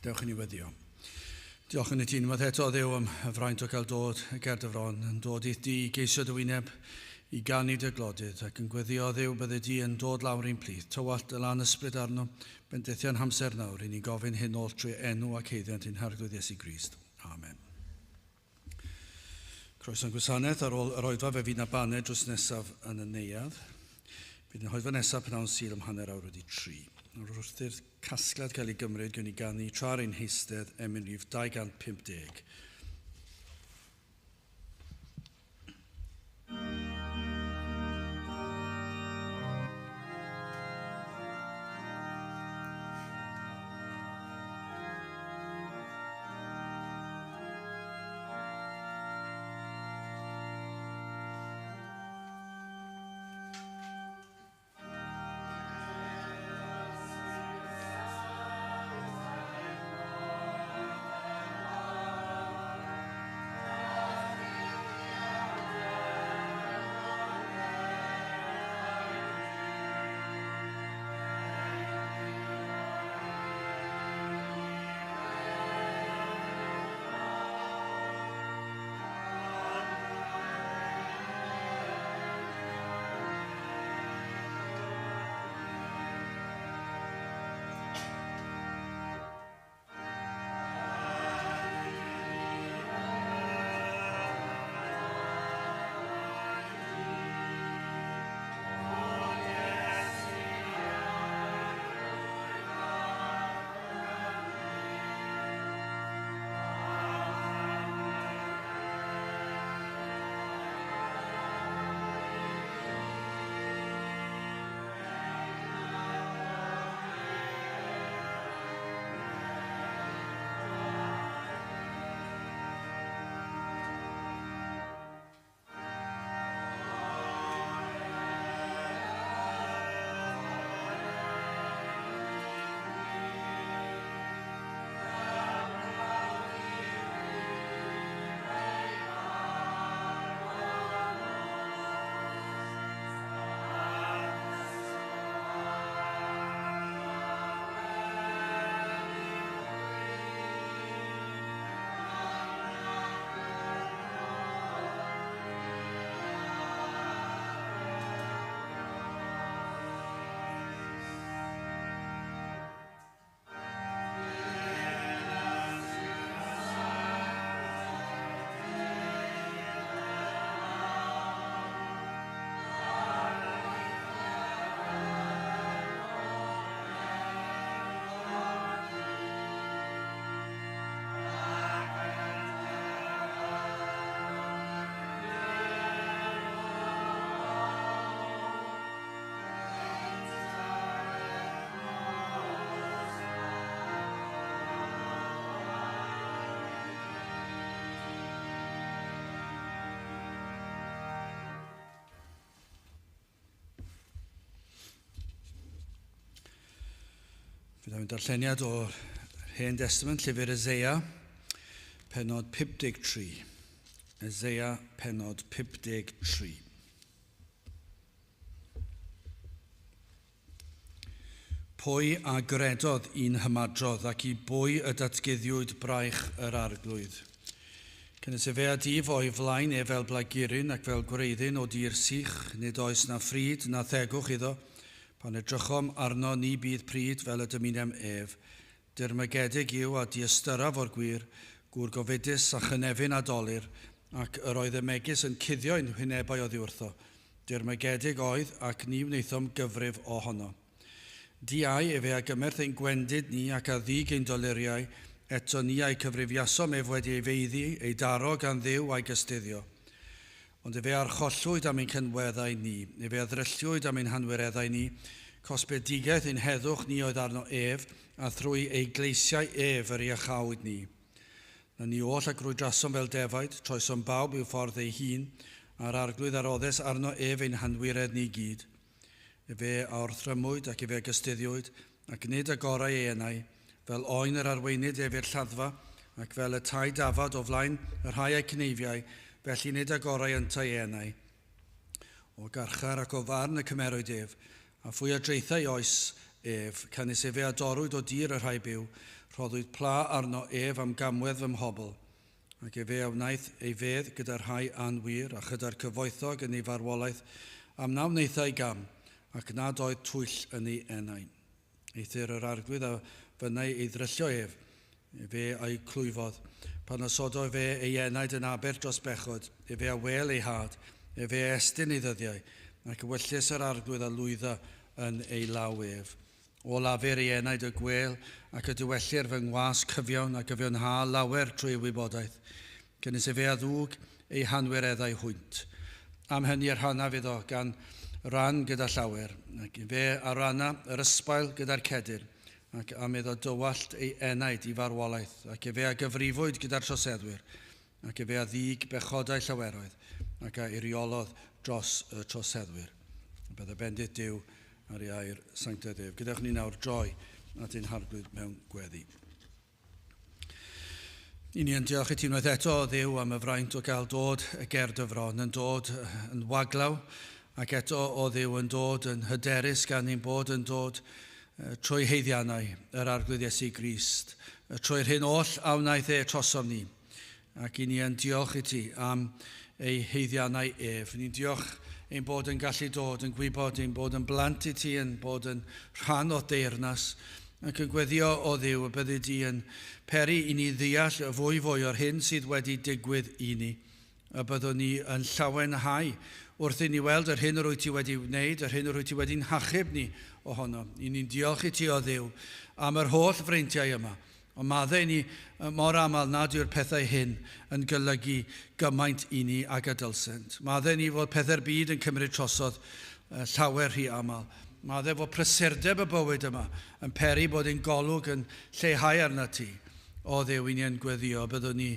Dewch i ni weddio. Diolch yn i ti unwaith eto, Dduw, am y fraint o gael dod ger dy fron, yn dod i'th di i geisio dy wyneb, i ganu dy glodydd, ac yn gweddio, Dduw, bydde di yn dod lawr i'n plith. Tywallt dy lan ysbryd arno, bendithion hamser nawr, i ni'n gofyn hyn oll trwy enw ac haeddiant ein Harglwydd Iesu Grist. Amen. Croeso'n gwasanaeth ar ôl yr oedfa fe fydd na baned drws nesaf yn y neuadd. Bydd yn hoedfa nesaf pnawn Sul am 3:30. Nawr wrth i'r casgliad cael ei gymryd, gewn ni ganu tra ar ein heistedd emyn rhif 250. Fydd o'n darlleniad o'r Hen Testament, llyfr Eseia, penod 53. Eseia, penod 53. Pwy a gredodd i'n hymadrodd ac i bwy y datguddiwyd braich yr arglwydd? Cynnes efe a dif o'i flaen e fel blaguryn ac fel gwreiddyn o dir sych, nid oes na phryd na thegwch iddo. Pan edrychom arno ni bydd pryd fel y dymunem ef. Dirmygedig yw a diystyraf o'r gwir, gŵr gofidus a chynefin a dolur, ac yr oedd y megis yn cuddio ein hwynebau oddi wrtho. Dirmygedig oedd, ac ni wnaethom gyfrif ohono. Diau efe a gymerth ein gwendid ni ac a ddig ein doluriau, eto ni a'i cyfrifiasom ef wedi ei feiddi, ei daro gan Dduw a'i gystuddio. Ond efe a archollwyd am ein cynweddau ni, efe a ddrylliwyd am ein hanwireddau ni, cosbedigaeth ein heddwch ni oedd arno ef, a thrwy ei gleisiau ef yr iachawyd ni. Na ni oll a grwydrasom fel defaid, troesom bawb i'w ffordd ei hun, a'r Arglwydd a roddes arno ef ein hanwiredd ni gyd. Efe a orthrymwyd ac efe a gystuddiwyd, ac nid agorai ei enau, fel oen yr arweinid ef i'r lladdfa, ac fel y tai dafad o flaen y rhai a'i cneifiai, felly nid agorai yntau ei enau. O garchar ac o farn y cymerwyd ef, a phwy a draethai oes ef, canys efe a dorrwyd o dir y rhai byw, Rhoddwyd pla arno ef am gamwedd fy mhobl, ac efe a wnaeth ei fedd gyda'r rhai anwir a chyda'r cyfoethog yn ei farwolaeth am na wnaethai gam, ac nad oedd twyll yn ei enau. Eithr yr arglwydd a fynnai ei ddryllio ef, efe a'i clwyfodd. Pan osodo efe ei enaid yn aber dros bechod, efe a wel ei had, efe a estyn ei ddyddiau, ac ewyllys yr arglwydd a lwydda yn ei law ef. O lafur ei enaid y gwel ac y diwellir fy ngwas cyfiawn a gyfiawnha lawer trwy ei wybodaeth. Cynys efe a ddwg ei hanwireddau hwynt. Am hynny yr hanaf iddo gan ran gyda llawer, ac efe a ranna yr ysbail gyda'r cedyrn, ac am iddo dywallt ei enaid i farwolaeth, ac efe a gyfrifwyd gyda'r troseddwyr, ac efe a ddug bechodau llaweroedd, ac a eiriolodd dros y troseddwyr. Bydda bendith Duw ar ei air sanctaidd ef. Gadewch ni nawr droi at ein harglwydd mewn gweddi. I ni yn diolch i ti unwaith eto, o Dduw, am y fraint o gael dod y ger dy fron, yn dod yn waglaw, ac eto, o Dduw, yn dod yn hyderus gan ein bod yn dod trwy haeddiannau yr Arglwydd Iesu Grist, trwy'r hyn oll a wnaeth e trosom ni. Ac i ni yn diolch i ti am ei haeddiannau ef. Ni'n diolch ein bod yn gallu dod, yn gwybod ein bod yn blant i ti, yn bod yn rhan o deyrnas, ac yn gweddio o Dduw y byddi di yn peri i ni ddeall y fwy fwy o'r hyn sydd wedi digwydd i ni, y byddwn ni yn llawenhau wrth i ni weld yr hyn yr wyt ti wedi wneud, yr hyn yr wyt ti wedi'n hachub ni ohono. I ni'n diolch i ti o Dduw am yr holl freintiau yma. Ond maddau i ni mor aml nad yw'r pethau hyn yn golygu gymaint i ni ag y dylsent. Maddau i ni fod pethau'r byd yn cymryd trosodd llawer rhy aml. Maddau fod prysurdeb y bywyd yma yn peri bod ein golwg yn lleihau arna ti. O Dduw, i ni yn gweddio, byddwn ni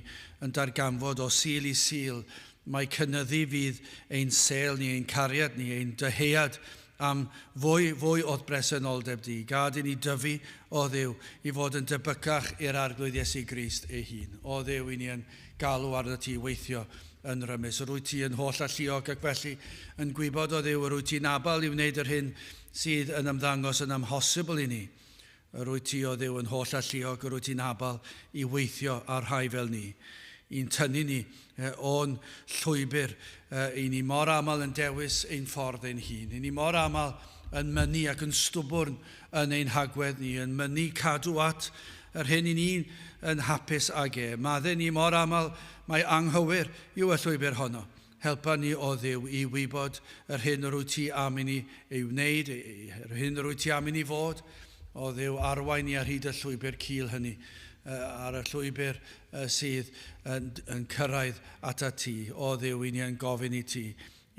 yn darganfod o Sul i Sul mai cynyddu fydd ein sêl ni, ein cariad ni, ein dyhead am fwy, fwy o'th bresenoldeb di. Gad i ni dyfu, o Dduw, i fod yn debycach i'r Arglwydd Iesu Grist ei hun. O Dduw, i ni yn galw arnat ti i weithio yn rymus. Yr wyt ti yn holl alluog ac felly yn gwybod, o Dduw, yr wyt ti'n abal i wneud yr hyn sydd yn ymddangos yn amhosibl i ni. Yr wyt ti, o Dduw, yn holl alluog, yr wyt ti'n abal i weithio ar rhai fel ni, i'n tynnu ni o'n llwybr. I ni mor aml yn dewis ein ffordd ein hun. I ni mor aml yn mynnu ac yn stwbwrn yn ein hagwedd ni, yn mynnu cadw at yr hyn i ni'n yn hapus ag e. Maddau ni mor aml mae anghywir yw y llwybr honno. Helpa ni, o Dduw, i wybod yr hyn yr wyt ti am i ni ei wneud, yr hyn yr wyt ti am i ni fod. O Dduw, arwain ni ar hyd y llwybr cul hynny, ar y llwybr sydd yn, yn cyrraedd atat ti. O Dduw, i ni yn gofyn i ti,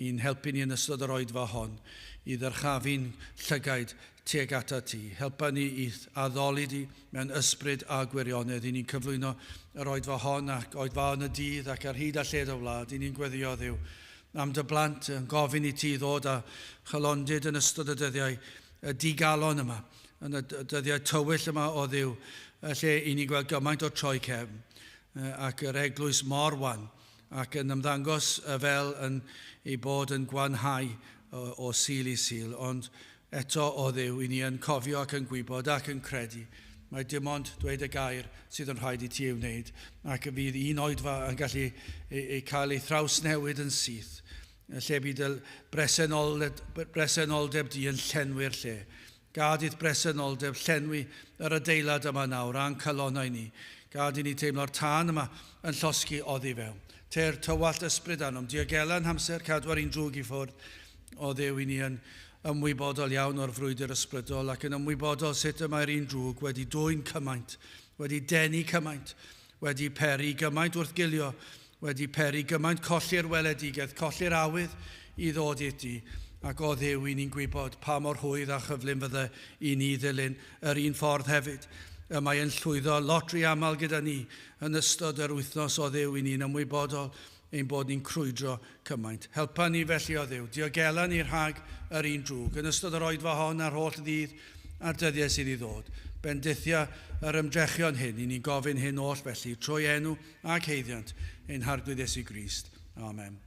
i'n helpu ni yn ystod yr oedfa hon, i ddyrchafu'n llygaid tuag atat ti. Helpa ni i'th addoli di mewn ysbryd a gwirionedd. I ni'n cyflwyno yr oedfa hon ac oedfa yn y dydd ac ar hyd a lled y wlad. I ni'n gweddio Dduw am dy blant yn gofyn i ti ddod â chalondid yn ystod y dyddiau y digalon yma, yn y dyddiau tywyll yma o Dduw, lle i ni'n gweld gymaint o troi cefn ac yr eglwys mor wan ac yn ymddangos fel yn ei bod yn gwanhau o Sul i Sul, ond eto o Dduw, i ni yn cofio ac yn gwybod ac yn credu mai dim ond dweud y gair sydd yn rhaid i ti ei wneud, ac y fydd un oedfa yn gallu ei, ei cael ei thrawsnewid yn syth, lle bydd dy bresenoldeb, bresenoldeb di yn llenwi'r lle. Gad i'th bresenoldeb llenwi yr adeilad yma nawr a'n calonnau ni. Gad i ni teimlo'r tân yma yn llosgi oddi fewn. Ter tywallt ysbryd arnom, diogela'n hamser, cadw ar un drwg i ffwrdd. O Dduw, i ni yn ymwybodol iawn o'r frwydr ysbrydol ac yn ymwybodol sut y mae'r un drwg wedi dwyn cymaint, wedi denu cymaint, wedi peri gymaint wrth gilio, wedi peri gymaint colli'r weledigaeth, colli'r awydd i ddod i ti. Ac o Dduw, i ni'n gwybod pa mor rhwydd a chyflym fydde i ni ddilyn yr un ffordd hefyd. Y mae yn llwyddo lot rhy aml gyda ni yn ystod yr wythnos o Dduw, i ni'n ymwybodol ein bod ni'n crwydro cymaint. Helpa ni felly o Dduw, diogela ni rhag yr un drwg yn ystod yr oedfa hon a'r holl ddydd a'r dyddiau sydd i ddod. Bendithia yr ymdrechion hyn, i ni'n gofyn hyn oll felly, trwy enw ac haeddiant ein Harglwydd Iesu Grist. Amen.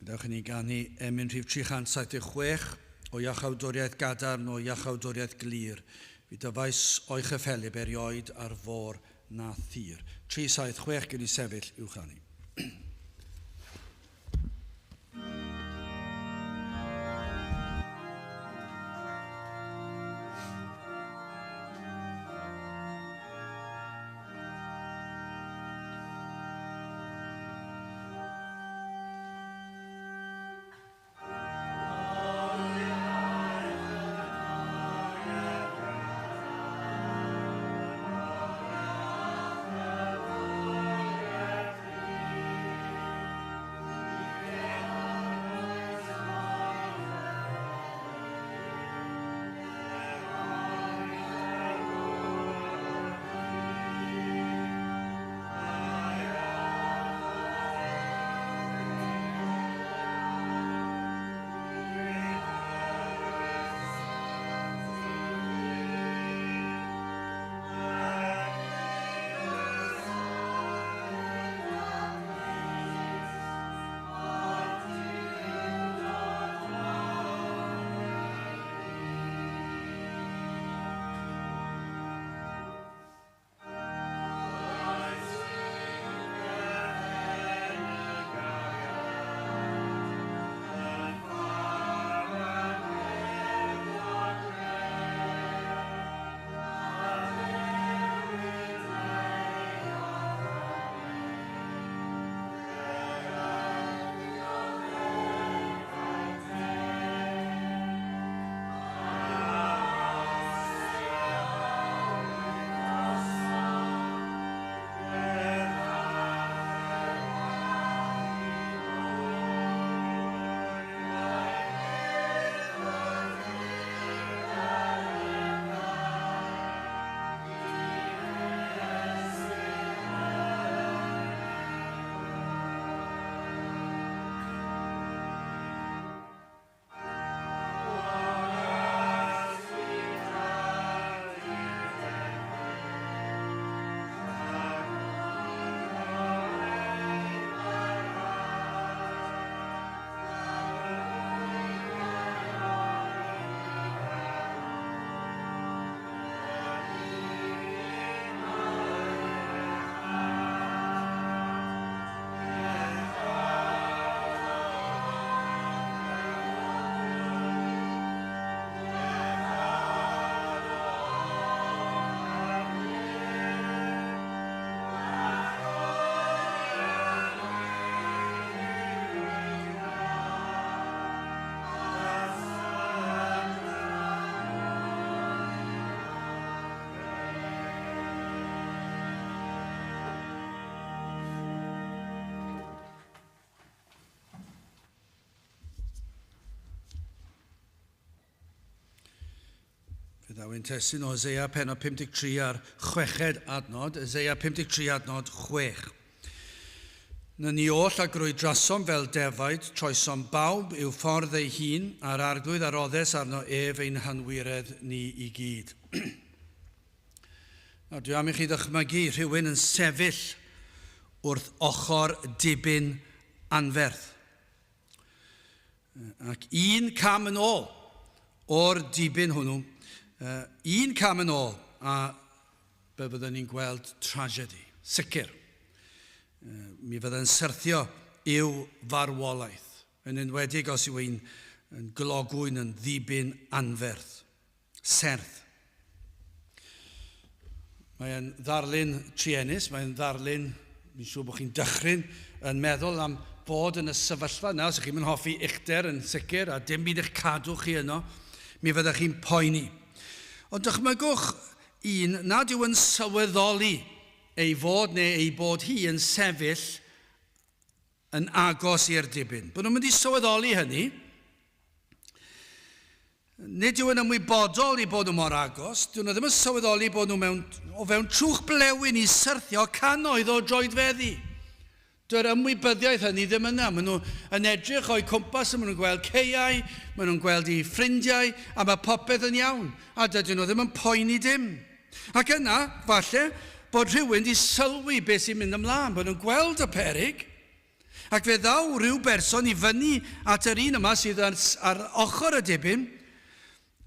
Gadewch i ni ganu emyn rhif 376 o iachawdwriaeth gadarn o iachawdwriaeth glir. Fi dyfais o'i chyffelyb erioed ar fôr na thir. 376 gen i sefyll i'w chanu. Fe ddaw ein testun o Eseia pennod 53 a'r chweched adnod, Eseia 53 adnod 6. Na ni oll a grwydrasom fel defaid, troesom bawb i'w ffordd ei hun, a'r arglwydd a roddes arno ef ein hanwiredd ni i gyd. Nawr, dwi am i chi ddychmygu rhywun yn sefyll wrth ochr dibyn anferth. Ac un cam yn ôl o'r dibyn hwnnw, un cam yn ôl, a be fyddwn ni'n gweld tragedy, sicr. Mi fydde'n syrthio i'w farwolaeth, yn enwedig os yw ein yn glogwyn yn ddibyn anferth, serth. Mae'n ddarlun truenus, mae'n ddarlun, fi'n siŵr bod chi'n dychryn yn meddwl am fod yn y sefyllfa yna, os ydych chi'n hoffi uchder yn sicr a dim byd eich cadw chi yno, mi fyddech chi'n poeni. Ond dychmygwch un nad yw yn sylweddoli ei fod neu ei bod hi yn sefyll yn agos i'r dibyn. Bod nhw'n mynd i sylweddoli hynny. Nid yw yn ymwybodol i bod nhw mor agos. Dyn nhw ddim yn sylweddoli bod nhw mewn, o fewn trwch blewyn i syrthio cannoedd o droedfeddi. Dyw'r ymwybyddiaeth hynny ddim yna. Maen nhw yn edrych o'u cwmpas a maen nhw'n gweld caeau, maen nhw'n gweld eu ffrindiau, a mae popeth yn iawn. A dydyn nhw ddim yn poeni dim. Ac yna, falle, bod rhywun di sylwi beth sy'n mynd ymlaen, bod nhw'n gweld y peryg. Ac fe ddaw rhyw berson i fyny at yr un yma sydd ar, ar ochr y dibyn,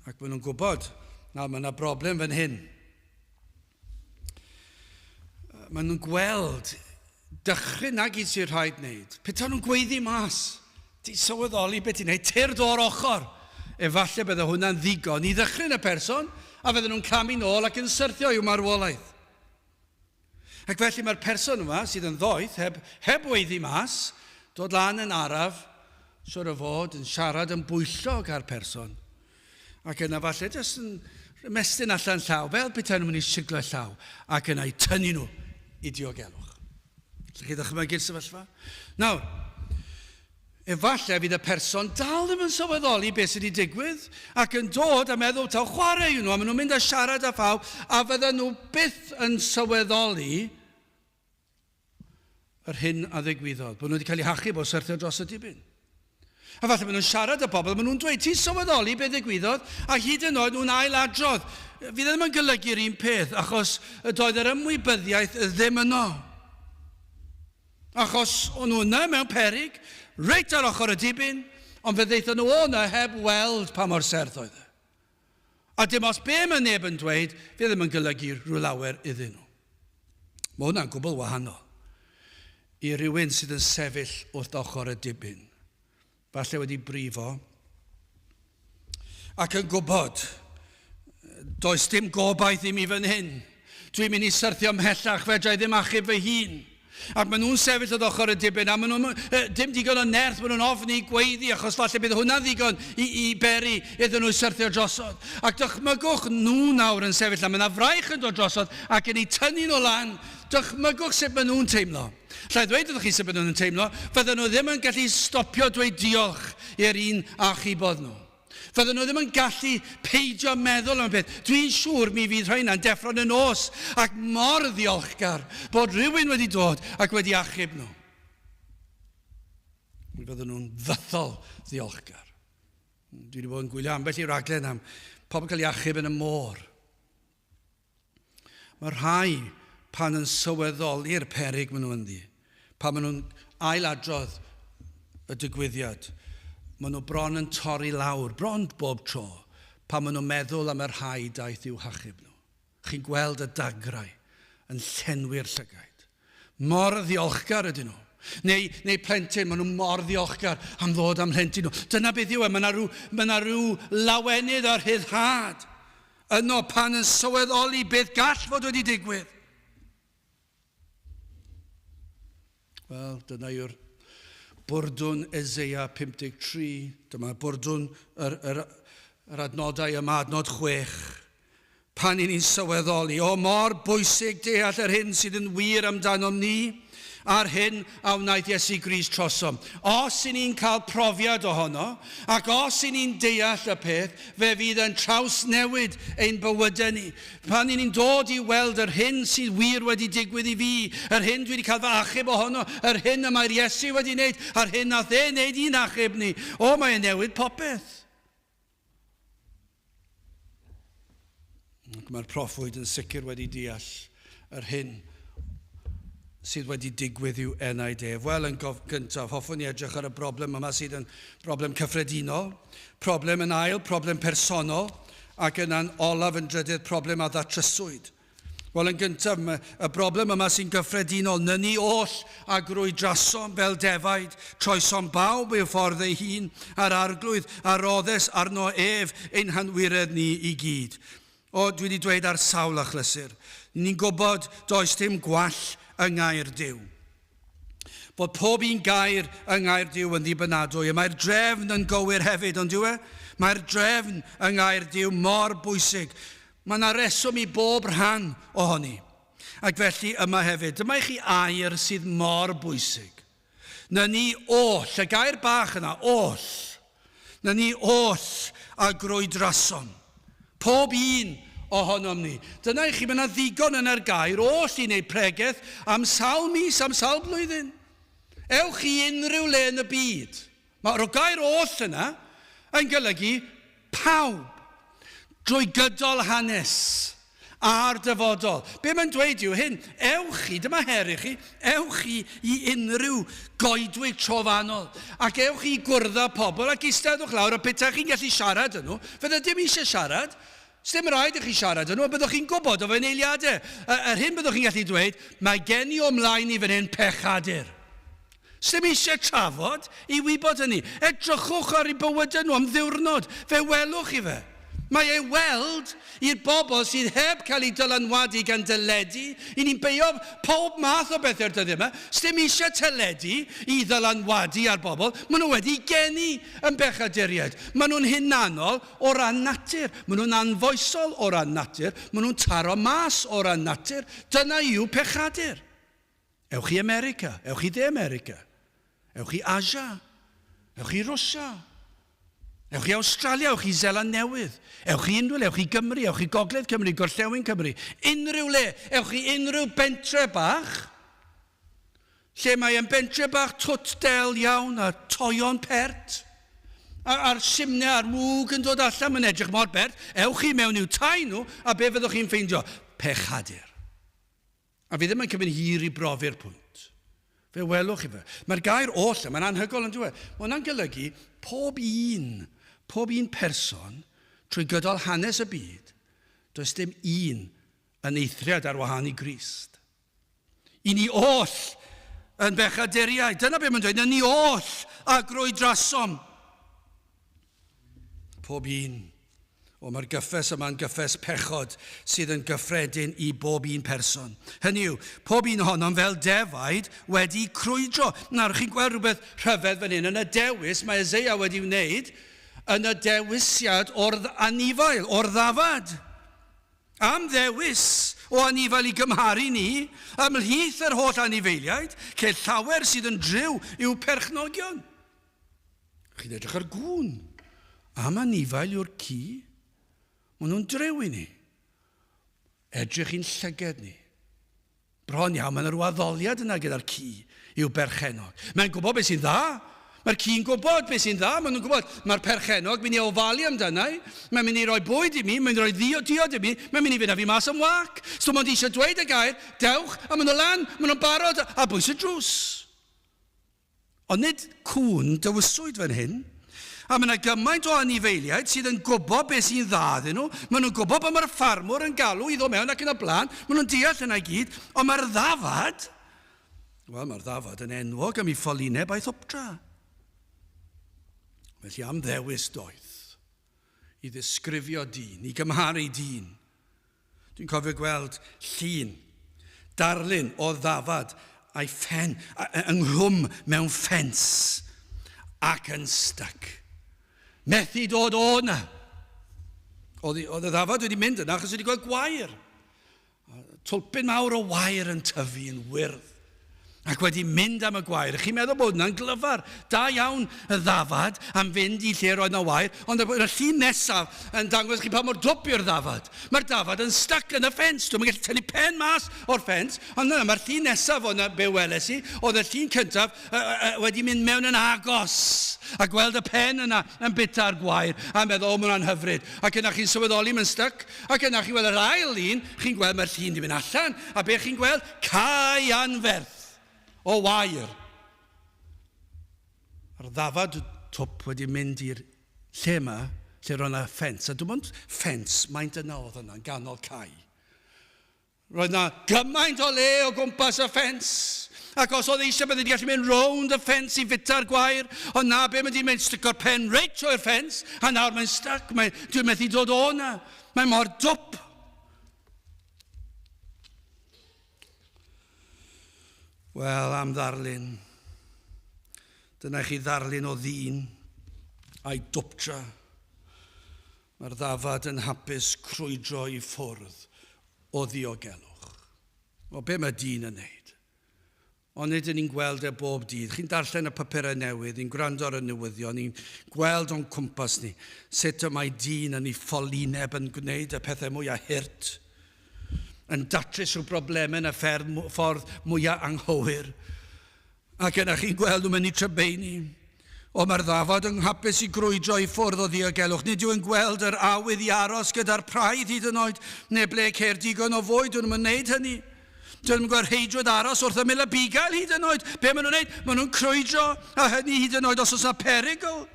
ac maen nhw'n gwybod, na, mae yna broblem fan hyn. Maen nhw'n gweld dychryn nag un sy'n rhaid wneud. Petai nhw'n gweiddi mas, ti'n sylweddoli beth ti'n wneud, tyrd o'r ochr. Efallai bydde hwnna'n ddigon i ddychryn y person, a fydden nhw'n camu nôl ac yn syrthio i'w marwolaeth. Ac felly mae'r person yma sydd yn ddoeth, heb, heb weiddi mas, dod lan yn araf, siwr o fod yn siarad yn bwyllog â'r person. Ac yna falle jyst yn ymestyn allan llaw, fel petai nhw'n mynd i siglo llaw, ac yna i tynnu nhw i diogelwch. Allwch chi ddychmygu'r sefyllfa? Nawr, Efallai fydd y person dal ddim yn sylweddoli beth sydd wedi digwydd ac yn dod a meddwl taw chwarae yw nhw a maen nhw'n mynd a siarad â phawb a fydden nhw byth yn sylweddoli yr hyn a ddigwyddodd, bod nhw wedi cael eu hachub o syrthio dros y dibyn. A falle maen nhw'n siarad â pobl, maen nhw'n dweud, ti'n sylweddoli beth ddigwyddodd? A hyd yn oed nhw'n ailadrodd. Fydd e ddim yn golygu'r un peth, achos doedd yr ymwybyddiaeth ddim yno. Achos o'n nhw yna mewn peryg, reit ar ochr y dibyn, ond fe ddaethon nhw o 'na heb weld pa mor serth oedd e. A dim ots be mae neb yn dweud, fe ddim yn golygu rhyw lawer iddyn nhw. Mae hwnna'n gwbl wahanol i rywun sydd yn sefyll wrth ochr y dibyn, falle wedi brifo, ac yn gwybod, does dim gobaith i mi fan hyn. Dwi'n mynd i syrthio mhellach, fedra i ddim achub fy hun. Ac maen nhw'n sefyll wrth ochr y dibyn, a maen nhw'n eh, dim digon o nerth, maen nhw'n ofni gweiddi, achos falle bydd hwnna'n ddigon i, i beri iddyn nhw syrthio drosodd. Ac dychmygwch nhw nawr yn sefyll, a mae yna fraich yn dod drosodd ac yn eu tynnu nhw lan. Dychmygwch sut maen nhw'n teimlo. Alla i ddweud wrthych chi sut bydden nhw'n teimlo, fydden nhw ddim yn gallu stopio dweud diolch i'r un a achubodd nhw. Fydden nhw ddim yn gallu peidio meddwl am y peth. Dwi'n siŵr mi fydd rheina'n deffro yn y nos ac mor ddiolchgar bod rhywun wedi dod ac wedi achub nhw. Mi fydden nhw'n fythol ddiolchgar. Dwi wedi bod yn gwylio ambell i raglen am pobl cael ei achub yn y môr. Mae rhai pan yn sylweddoli'r peryg maen nhw ynddi, pan maen nhw'n ailadrodd y digwyddiad, maen nhw bron yn torri lawr, bron bob tro, pan maen nhw'n meddwl am y rhai daeth i'w hachub nhw. Chi'n gweld y dagrau yn llenwi'r llygaid. Mor ddiolchgar ydyn nhw. Neu, neu plentyn, maen nhw mor ddiolchgar am ddod am mhlentyn nhw. Dyna beth yw e, mae yna rhyw, mae yna rhyw lawenydd a rhyddhad yno pan yn sylweddoli beth gall fod wedi digwydd. Wel, dyna yw'r bwrdwn Eseia 53. Dyma bwrdwn yr, yr, yr adnodau yma, adnod 6. Pan i ni'n sylweddoli, o mor bwysig deall yr hyn sydd yn wir amdanom ni, a'r hyn a wnaeth Iesu Grist trosom. Os i ni'n cael profiad ohono, ac os i ni'n deall y peth, fe fydd yn trawsnewid ein bywydau ni. Pan i ni'n dod i weld yr hyn sydd wir wedi digwydd i fi, yr hyn dwi wedi cael fy achub ohono, yr hyn y mae'r Iesu wedi wneud, a'r hyn nath e wneud i'n achub ni, o, mae e'n newid popeth. Ac mae'r proffwyd yn sicr wedi deall yr hyn sydd wedi digwydd i'w enaid ef. Wel, yn gyntaf, hoffwn i edrych ar y broblem yma sydd yn broblem cyffredinol, problem yn ail, problem personol, ac yna'n olaf yn drydydd, problem a ddatryswyd. Wel, yn gyntaf, mae y broblem yma sy'n gyffredinol, nyni oll a grwydrasom fel defaid, troesom bawb i'w ffordd ei hun, a'r arglwydd a roddes arno ef ein hanwiredd ni i gyd. O, dwi wedi dweud ar sawl achlysur, ni'n gwybod does dim gwall yng ngair Duw. Bod pob un gair yng ngair Duw yn ddibynadwy, a mae'r drefn yn gywir hefyd, ond yw e? Mae'r drefn yng ngair Duw mor bwysig. Mae yna reswm i bob rhan ohoni. Ac felly yma hefyd, dyma i chi air sydd mor bwysig. Na ni oll, y gair bach yna, oll. Na ni oll a grwydrasom. Pob un ohonom ni. Dyna i chi, mae yna ddigon yn yr gair oll i wneud pregeth am sawl mis, am sawl blwyddyn. Ewch i unrhyw le yn y byd. Mae'r gair oll yna yn golygu pawb drwy gydol hanes. A'r dyfodol. Be mae'n dweud yw hyn, ewch chi, dyma her i chi, ewch chi i unrhyw goedwig trofannol, ac ewch chi i gwrdd â pobl ac eisteddwch lawr, a petai chi'n gallu siarad â nhw, fydde dim eisiau siarad, Sdim rhaid i chi siarad â nhw, a byddwch chi'n gwybod o fewn eiliadau. Yr hyn byddwch chi'n gallu dweud, mae gen i o mlaen i fan hyn pechadur. Sdim eisiau trafod i wybod hynny. Edrychwch ar eu bywydau nhw am ddiwrnod, fe welwch chi fe. Mae ei weld i'r bobl sydd heb cael eu dylanwadu gan deledu, i ni'n beio pob math o bethau'r dyddiau yma, sdim eisiau teledu i ddylanwadu ar bobl, maen nhw wedi geni yn bechaduriaid. Maen nhw'n hunanol o ran natur, maen nhw'n anfoesol o ran natur, maen nhw'n taro mas o ran natur, dyna yw pechadur. Ewch i America, ewch i De America, ewch i Asia, ewch i Rwsia, ewch i Awstralia, ewch i Zeland Newydd, ewch i unrhyw le, ewch i Gymru, ewch i Gogledd Cymru, Gorllewin Cymru, unrhyw le, ewch i unrhyw bentre bach, lle mae e'n bentre bach twt del iawn a toion pert, a'r simne a'r mwg yn dod allan, mae'n edrych mor bert, ewch i mewn i'w tai nhw, a be fyddwch chi'n ffeindio? Pechadur. A fi ddim yn cymryd hir i brofi'r pwynt. Fe welwch chi fe. Mae'r gair oll yma'n anhygoel yn dweud. Mae hwnna'n golygu pob un, pob un person trwy gydol hanes y byd, does dim un yn eithriad ar wahân i Grist. I ni oll yn bechaduriaid. Dyna beth mae'n dweud, ni oll a grwydrasom. Pob un. O, mae'r gyffes yma'n gyffes pechod sydd yn gyffredin i bob un person. Hynny yw, pob un ohonom fel defaid wedi crwydro. Nawr, chi'n gweld rhywbeth rhyfedd fan hyn yn y dewis mae Eseia wedi wneud yn y dewisiad o'r anifail, o'r ddafad. Am ddewis o anifail i gymharu ni, ymhlith yr holl anifeiliaid, ceir llawer sydd yn driw i'w perchnogion. Chi'n edrych ar gŵn. Am anifail yw'r ci. Maen nhw'n drew i ni. Edrych i'n llyged ni. Bron iawn, mae yna rhyw addoliad yna gyda'r ci i'w berchennog. Mae'n gwybod beth sy'n dda. Mae'r ci'n gwybod beth sy'n dda. Maen nhw'n gwybod, mae'r perchennog mynd i ofalu amdana i. Mae'n mynd i roi bwyd i mi, mae'n mynd i roi diod i mi, mae'n mynd i fynd â fi mas am wac. So mae'n eisiau dweud y gair, dewch, a maen nhw lan, maen nhw'n barod, a bwys y drws. Ond nid cŵn dywyswyd fan hyn. A mae yna gymaint o anifeiliaid sydd yn gwybod beth sy'n dda iddyn nhw. Maen nhw'n gwybod bod mae'r ffarmwr yn galw i ddod mewn ac yn y blaen. Maen nhw'n deall hynna i gyd. Ond mae'r ddafad, wel, mae'r ddafad yn enwog am ei ffolineb a'i thopdra. Felly am ddewis doeth i ddisgrifio dyn, i gymharu dyn. Dwi'n cofio gweld llun, darlun o ddafad a'i phen ynghlwm mewn ffens ac yn styc. Methu dod o 'na. Oedd, oedd y ddafad wedi mynd yna achos wedi gweld gwair. Twlpyn mawr o wair yn tyfu yn wyrdd ac wedi mynd am y gwair. Chi'n meddwl bod hwnna'n glyfar. Da iawn y ddafad am fynd i lle roedd na wair, ond y llun nesaf yn dangos chi pa mor dwp yw'r ddafad. Mae'r dafad yn stuck yn y ffens. Dwi'm yn gallu tynnu pen mas o'r ffens, ond yna mae'r llun nesaf o'na be weles i, oedd y llun cyntaf wedi mynd mewn yn agos a gweld y pen yna yn bita'r gwair a meddwl, o, mae hwnna'n hyfryd. Ac yna chi'n sylweddoli mae'n styc, ac yna chi'n gweld yr ail lun, chi'n gweld mae'r llun di mynd allan, a be chi'n gweld? Cae anferth o wair. A'r ddafad twp wedi mynd i'r lle yma, lle roedd yna ffens, a dim ond ffens maint yna oedd yna, yn ganol cae. Roedd 'na gymaint o le o gwmpas y ffens, ac os oedd eisiau bydde wedi gallu mynd rownd y ffens i fita'r gwair, ond na be mae di mynd, stico'r pen reit trwy'r ffens, a nawr mae'n stuck, mae, dwi'n methu dod o na, mae mor dwp. Wel, am ddarlun. Dyna chi ddarlun o ddyn a'i dwptra. Mae'r ddafad yn hapus crwydro i ffwrdd o ddiogelwch. O, be mae dyn yn neud? Ond nid ni'n gweld e bob dydd. Chi'n darllen y papurau newydd, ni'n gwrando ar y newyddion, ni'n gweld o'n cwmpas ni sut y mae dyn yn ei ffolineb yn gwneud y pethau mwyaf hurt, yn datrys rhyw broblemau yn y ffordd mwyaf anghywir. Ac yna chi'n gweld nhw'n mynd i trybeini. O, mae'r ddafad yn hapus i grwydro i ffwrdd o ddiogelwch. Nid yw yn gweld yr awydd i aros gyda'r praidd hyd yn oed, neu ble ceir digon o fwyd, dyn nhw'n gwneud hynny. Dyn nhw'n gweld rheidrwydd aros wrth ymyl y bugail hyd yn oed. Be maen nhw'n gwneud? Maen nhw'n crwydro, a hynny hyd yn oed os oes yna perygl.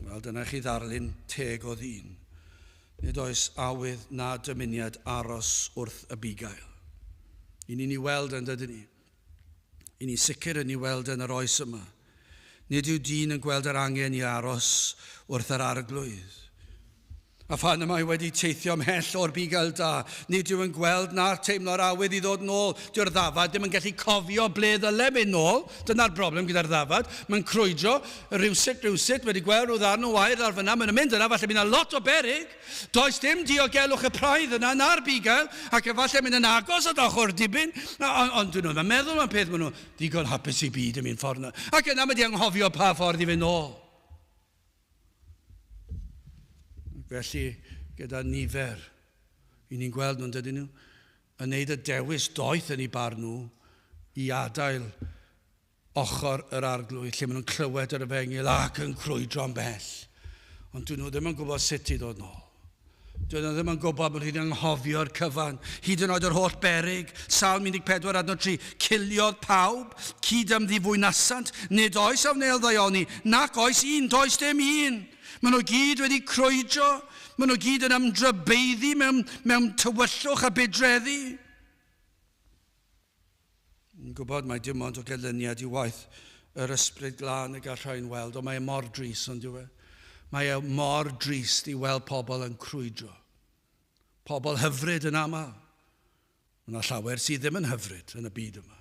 Wel, dyna chi ddarlun teg o ddyn. Nid oes awydd na dymuniad aros wrth y bugail. I ni'n ei weld yn dydyn ni. I ni'n sicr yn ei weld yn yr oes yma. Nid yw dyn yn gweld yr angen i aros wrth yr arglwydd. A phan y mae wedi teithio ymhell o'r bugail da, nid yw yn gweld na teimlo'r awydd i ddod nôl. Dyw'r ddafad ddim yn gallu cofio ble ddyle mynd nôl. Dyna'r broblem gyda'r ddafad. Mae'n crwydro rywsut, rywsut, wedi gweld rhyw ddarn o wair lawr fyna, mae'n mynd yna, falle bydd yna lot o beryg. Does dim diogelwch y praidd yna na'r bugail, ac efallai mynd yn agos at ochr dibyn, ond dyn nhw ddim yn meddwl am peth, maen nhw ddigon hapus i byd yn mynd ffordd yna. Ac yna mae di anghofio pa ffordd i fynd nôl. Felly, gyda nifer, i ni'n gweld nhw'n dydyn nhw, yn neud y dewis doeth yn eu barn nhw i adael ochr yr arglwydd lle maen nhw'n clywed yr efengyl ac yn crwydro'n bell. Ond dyn nhw ddim yn gwybod sut i ddod nôl. Dyn nhw ddim yn gwybod bod nhw'n anghofio'r cyfan, hyd yn oed yr holl berig. Salm 14 adnod 3, ciliodd pawb, cyd ymddifwynasant, nid oes a wnêl ddaioni, nac oes un, does dim un. Maen nhw gyd wedi crwydro, maen nhw gyd yn ymdrybeiddi mewn, mewn tywyllwch a budreddi. Yn gwybod mai dim ond o ganlyniad i waith yr Ysbryd Glân y gall rhain weld, ond mae e mor drist, ond yw e? Mae e mor drist i weld pobl yn crwydro. Pobl hyfryd yn aml. Mae yna llawer sydd ddim yn hyfryd yn y byd yma.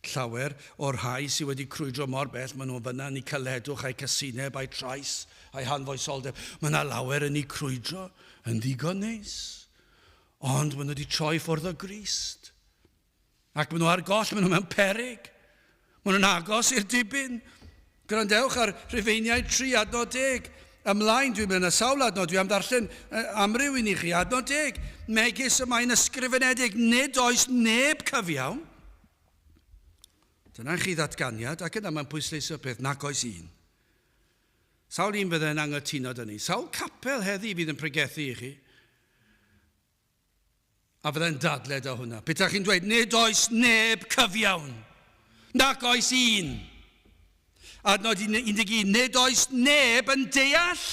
Llawer o'r rhai sydd wedi crwydro mor bell, maen nhw'n fyna yn eu caledwch a'u casineb a'u trais a'u hanfoesoldeb. Mae yna lawer yn eu crwydro yn ddigon neis. Ond maen nhw wedi troi ffwrdd o Grist. Ac maen nhw ar goll, maen nhw mewn perig. Maen nhw'n agos i'r dibyn. Gwrandewch ar Rhufeiniaid 3 adnod 10. Ymlaen, dwi'n mynd y sawl adnod, dwi am ddarllen amryw un i chi, adnod 10. Megis y mae'n ysgrifenedig, nid oes neb cyfiawn. Dyna chi ddatganiad, ac yna mae'n pwysleisio peth, nac oes un. Sawl un fydde'n anghytuno 'da ni? Sawl capel heddi fydd yn pregethu i chi? A fydde'n dadle 'da hwnna? Petai chi'n dweud, nid oes neb cyfiawn, nac oes un. Adnod 11, nid oes neb yn deall,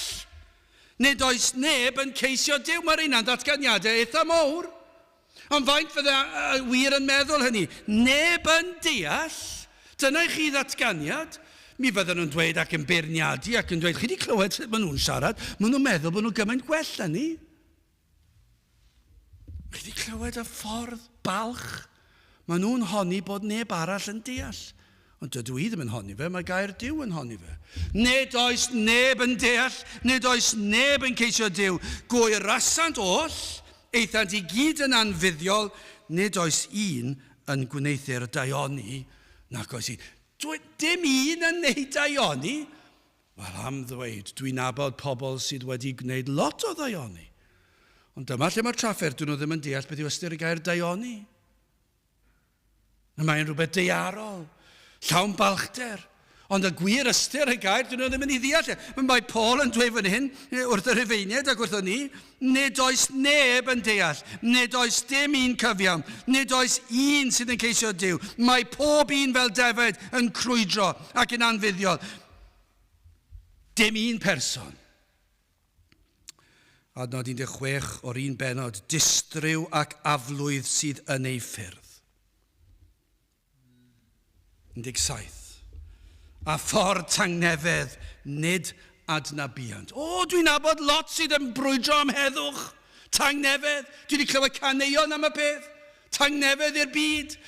nid oes neb yn ceisio Duw. Mae'r un ddatganiadau eitha mawr. Ond faint fydde wir yn meddwl hynny? Neb yn deall. Dyna i chi ddatganiad. Mi fydden nhw'n dweud ac yn beirniadu ac yn dweud, chi wedi clywed sut maen nhw'n siarad? Maen nhw'n meddwl bod nhw'n gymaint gwell na ni. Chi wedi clywed y ffordd balch? Maen nhw'n honni bod neb arall yn deall. Ond dydw i ddim yn honni fe, mae gair Duw yn honni fe. Nid oes neb yn deall, nid oes neb yn ceisio Duw. Gŵyrasant oll, aethant i gyd yn anfuddiol, nid oes un yn gwneuthur daioni, nac oes un. Dwi, dim un yn neud daioni. Wel, am ddweud, dwi'n nabod pobl sydd wedi gwneud lot o ddaioni. Ond dyma lle mae'r trafferth, dyn nhw ddim yn deall beth yw ystyr y gair daioni. Mae'n rhywbeth daearol, llawn balchder. Ond y gwir ystyr y gair, dyn nhw ddim yn ei ddeall e. Mae Paul yn dweud fan hyn, wrth y Rhufeiniaid ac wrthon ni, nid oes neb yn deall, nid oes dim un cyfiawn, nid oes un sydd yn ceisio Duw. Mae pob un fel defaid yn crwydro ac yn anfuddiol. Dim un person. Adnod 16 o'r un bennod, distryw ac aflwydd sydd yn ei ffyrdd. 17. A ffordd tangnefedd nid adnabuant. O, dwi'n nabod lot sydd yn brwydro am heddwch. Tangnefedd. Dwi wedi clywed caneuon am y peth. Tangnefedd i'r byd.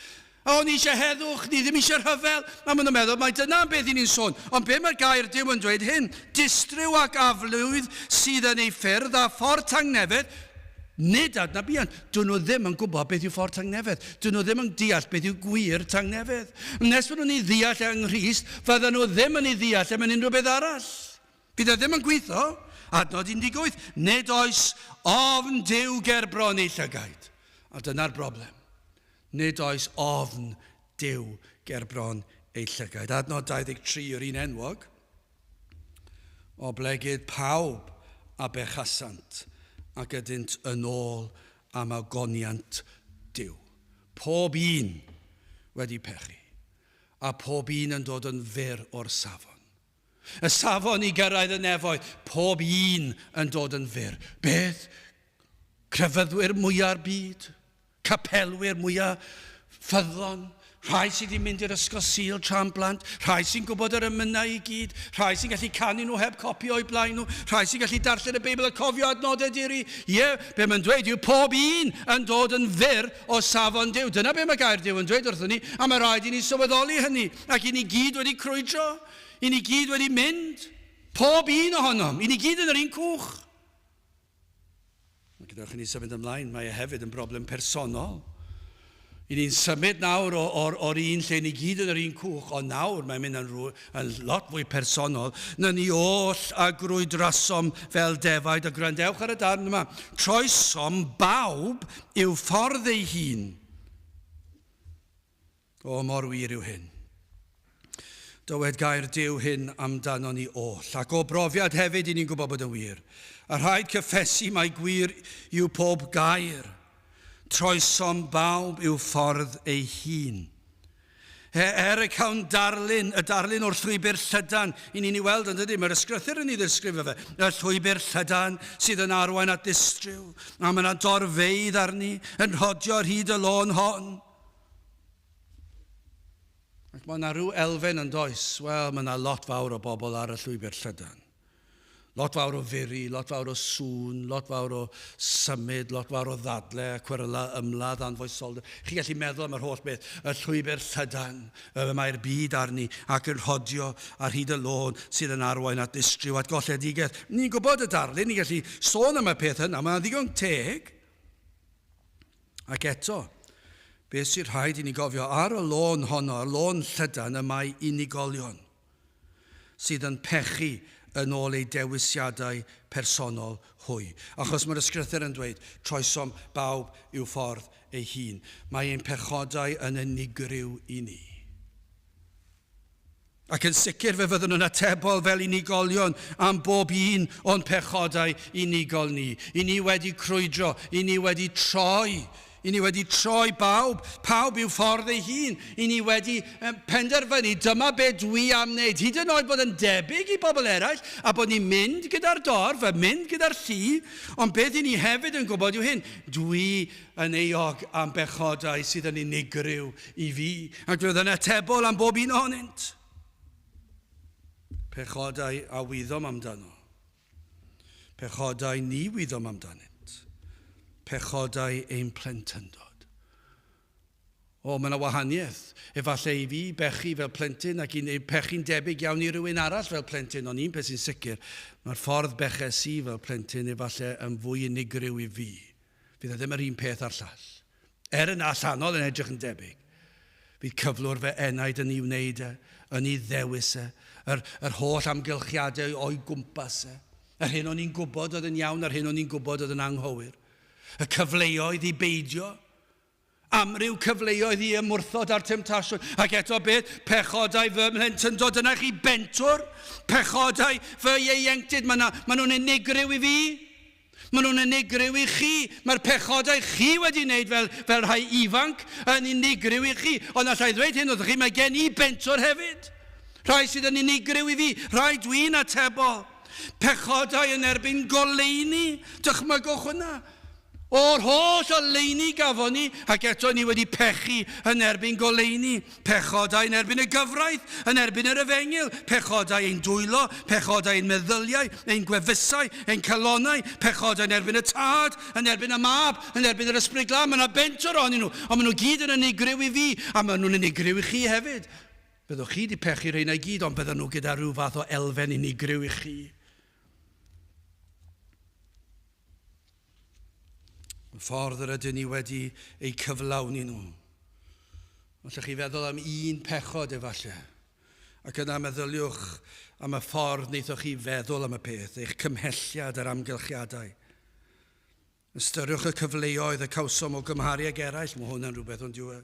O, ni eisiau heddwch, ni ddim eisiau rhyfel. A maen nhw'n meddwl mai dyna am beth i ni'n sôn. Ond be mae'r gair Duw yn dweud hyn? Distryw ac aflwydd sydd yn ei ffyrdd a ffordd tangnefedd, nid adnabuant. Dyn nhw ddim yn gwybod beth yw ffordd tangnefedd. Dyn nhw ddim yn deall beth yw gwir tangnefedd. Nes bod nhw'n ei ddeall e yng Nghrist, fydden nhw ddim yn ei ddeall e mewn unrhyw beth arall. Bydd e ddim yn gweithio. Adnod 18, nid oes ofn Duw ger bron ei llygaid. A dyna'r broblem. Nid oes ofn Duw ger bron eu llygaid. Adnod 23 yw'r un enwog. Oblegid pawb a bechasant ac ydynt yn ôl am ogoniant Duw. Pob un wedi pechu, a pob un yn dod yn fyr o'r safon. Y safon i gyrraedd y nefoedd, pob un yn dod yn fyr. Beth? Crefyddwyr mwya'r byd? Capelwyr mwya ffyddlon? Rhai sydd wedi mynd i'r ysgol Sul tra'n blant, rhai sy'n gwybod yr emynau i gyd, rhai sy'n gallu canu nhw heb copi o'u blaen nhw, rhai sy'n gallu darllen y Beibl a cofio adnodau diri. Ie, be mae'n dweud yw pob un yn dod yn fyr o safon Duw. Dyna be mae gair Duw yn dweud wrthon ni, a mae rhaid i ni sylweddoli hynny. Ac i ni gyd wedi crwydro, i ni gyd wedi mynd, pob un ohonom, i ni gyd yn yr un cwch. Mae gadewch i ni symud ymlaen, mae e hefyd yn broblem personol. I ni'n symud nawr o'r, or un lle ni gyd yn yr un cwch, ond nawr mae'n mynd yn, rwy, yn lot fwy personol. Na ni oll a grwydrasom fel defaid, a gwrandewch ar y darn yma. Troesom bawb i'w ffordd ei hun. O, mor wir yw hyn. Dywed gair Duw hyn amdano ni oll, ac o brofiad hefyd i ni'n gwybod bod yn wir. A rhaid cyffesu mai gwir yw pob gair. Troesom bawb i'w ffordd ei hun. Er y cawn darlun, y darlun o'r llwybr llydan, i ni'n ei weld yn dydy, mae'r ysgrythur yn ei ddisgrifio fe, y llwybr llydan sydd yn arwain at ddistryw, a mae yna dorfeydd arni yn rhodio ar hyd y lôn hon. Ac mae yna rhyw elfen yn does? Wel, mae yna lot fawr o bobl ar y llwybr llydan. Lot fawr o furi, lot fawr o sŵn, lot fawr o symud, lot fawr o ddadle, cweryla, ymladd, anfoesoldeb. Chi'n gallu meddwl am yr holl beth. Y llwybr llydan, y mae'r byd arni ac yn rhodio ar hyd y lôn sydd yn arwain at ddistryw, at golledigaeth. Ni'n gwybod y darlun, ni'n gallu sôn am y peth yna, mae'n ddigon teg. Ac eto, beth sy'n rhaid i ni gofio, ar y lôn honno, y lôn llydan, y mae unigolion sydd yn pechu yn ôl eu dewisiadau personol hwy. Achos mae'r Ysgrythur yn dweud, troesom bawb i'w ffordd ei hun. Mae ein pechodau yn unigryw i ni. Ac yn sicr fe fyddwn yn atebol fel unigolion am bob un o'n pechodau unigol ni. I ni wedi crwydro, i ni wedi troi, i ni wedi troi bawb, pawb i'w ffordd ei hun. I ni wedi penderfynu, dyma be dwi am wneud. Hyd yn oed bod yn debyg i bobl eraill, a bod ni'n mynd gyda'r dorf, a mynd gyda'r llu, ond beth i ni hefyd yn gwybod yw hyn, dwi yn euog am bechodau sydd yn unigryw i fi, ac fe oedd yn atebol am bob un ohonynt. Pechodau a wyddom amdano. Pechodau ni wyddom amdanynt. Pechodau ein plentyndod. O, mae yna wahaniaeth. Efallai i fi bechu fel plentyn ac i wneud pechu'n debyg iawn i rywun arall fel plentyn, ond un peth sy'n sicr, mae'r ffordd beches i fel plentyn efallai yn fwy unigryw i fi. Fydd e ddim yr un peth â'r llall. Er yn allanol yn edrych yn debyg. Fydd cyflwr fy enaid yn ei wneud e, yn ei ddewis e, yr, yr holl amgylchiadau o'i gwmpas e, yr hyn o'n i'n gwybod oedd yn iawn a'r hyn o'n i'n gwybod oedd yn anghywir, y cyfleoedd i beidio, amryw cyfleoedd i ymwrthod â'r temtasiwn, ac eto beth, pechodau fy mhlentyndod, dyna chi bentwr, pechodau fy ieuenctid, mae nhw'n unigryw i fi. Maen nhw'n unigryw i chi. Mae'r pechodau chi wedi wneud fel, fel rhai ifanc yn unigryw i chi. Ond allai ddweud hyn wrthych chi, mae gen i bentwr hefyd. Rhai sydd yn unigryw i fi, rhai dwi'n atebol. Pechodau yn erbyn goleuni, dychmygwch hwnna. O'r holl oleuni gafon ni, ac eto ni wedi pechu yn erbyn goleuni. Pechodau yn erbyn y gyfraith, yn erbyn yr efengyl, pechodau ein dwylo, pechodau ein meddyliau, ein gwefusau, ein calonnau, pechodau yn erbyn y Tad, yn erbyn y Mab, yn erbyn yr Ysbryd Glân. Mae yna bentwr ohonyn nhw, ond maen nhw gyd yn unigryw i fi, a maen nhw'n unigryw i chi hefyd. Byddwch chi wedi pechu rheina i gyd, ond bydden nhw gyda rhyw fath o elfen unigryw i chi. Y ffordd yr ydyn ni wedi eu cyflawni nhw. Allwch chi feddwl am un pechod efallai, ac yna meddyliwch am y ffordd wnaethoch chi feddwl am y peth, eich cymhelliad a'r amgylchiadau. Ystyriwch y cyfleoedd y cawsom o gymharu ag eraill, mae hwn yn rhywbeth ond yw e.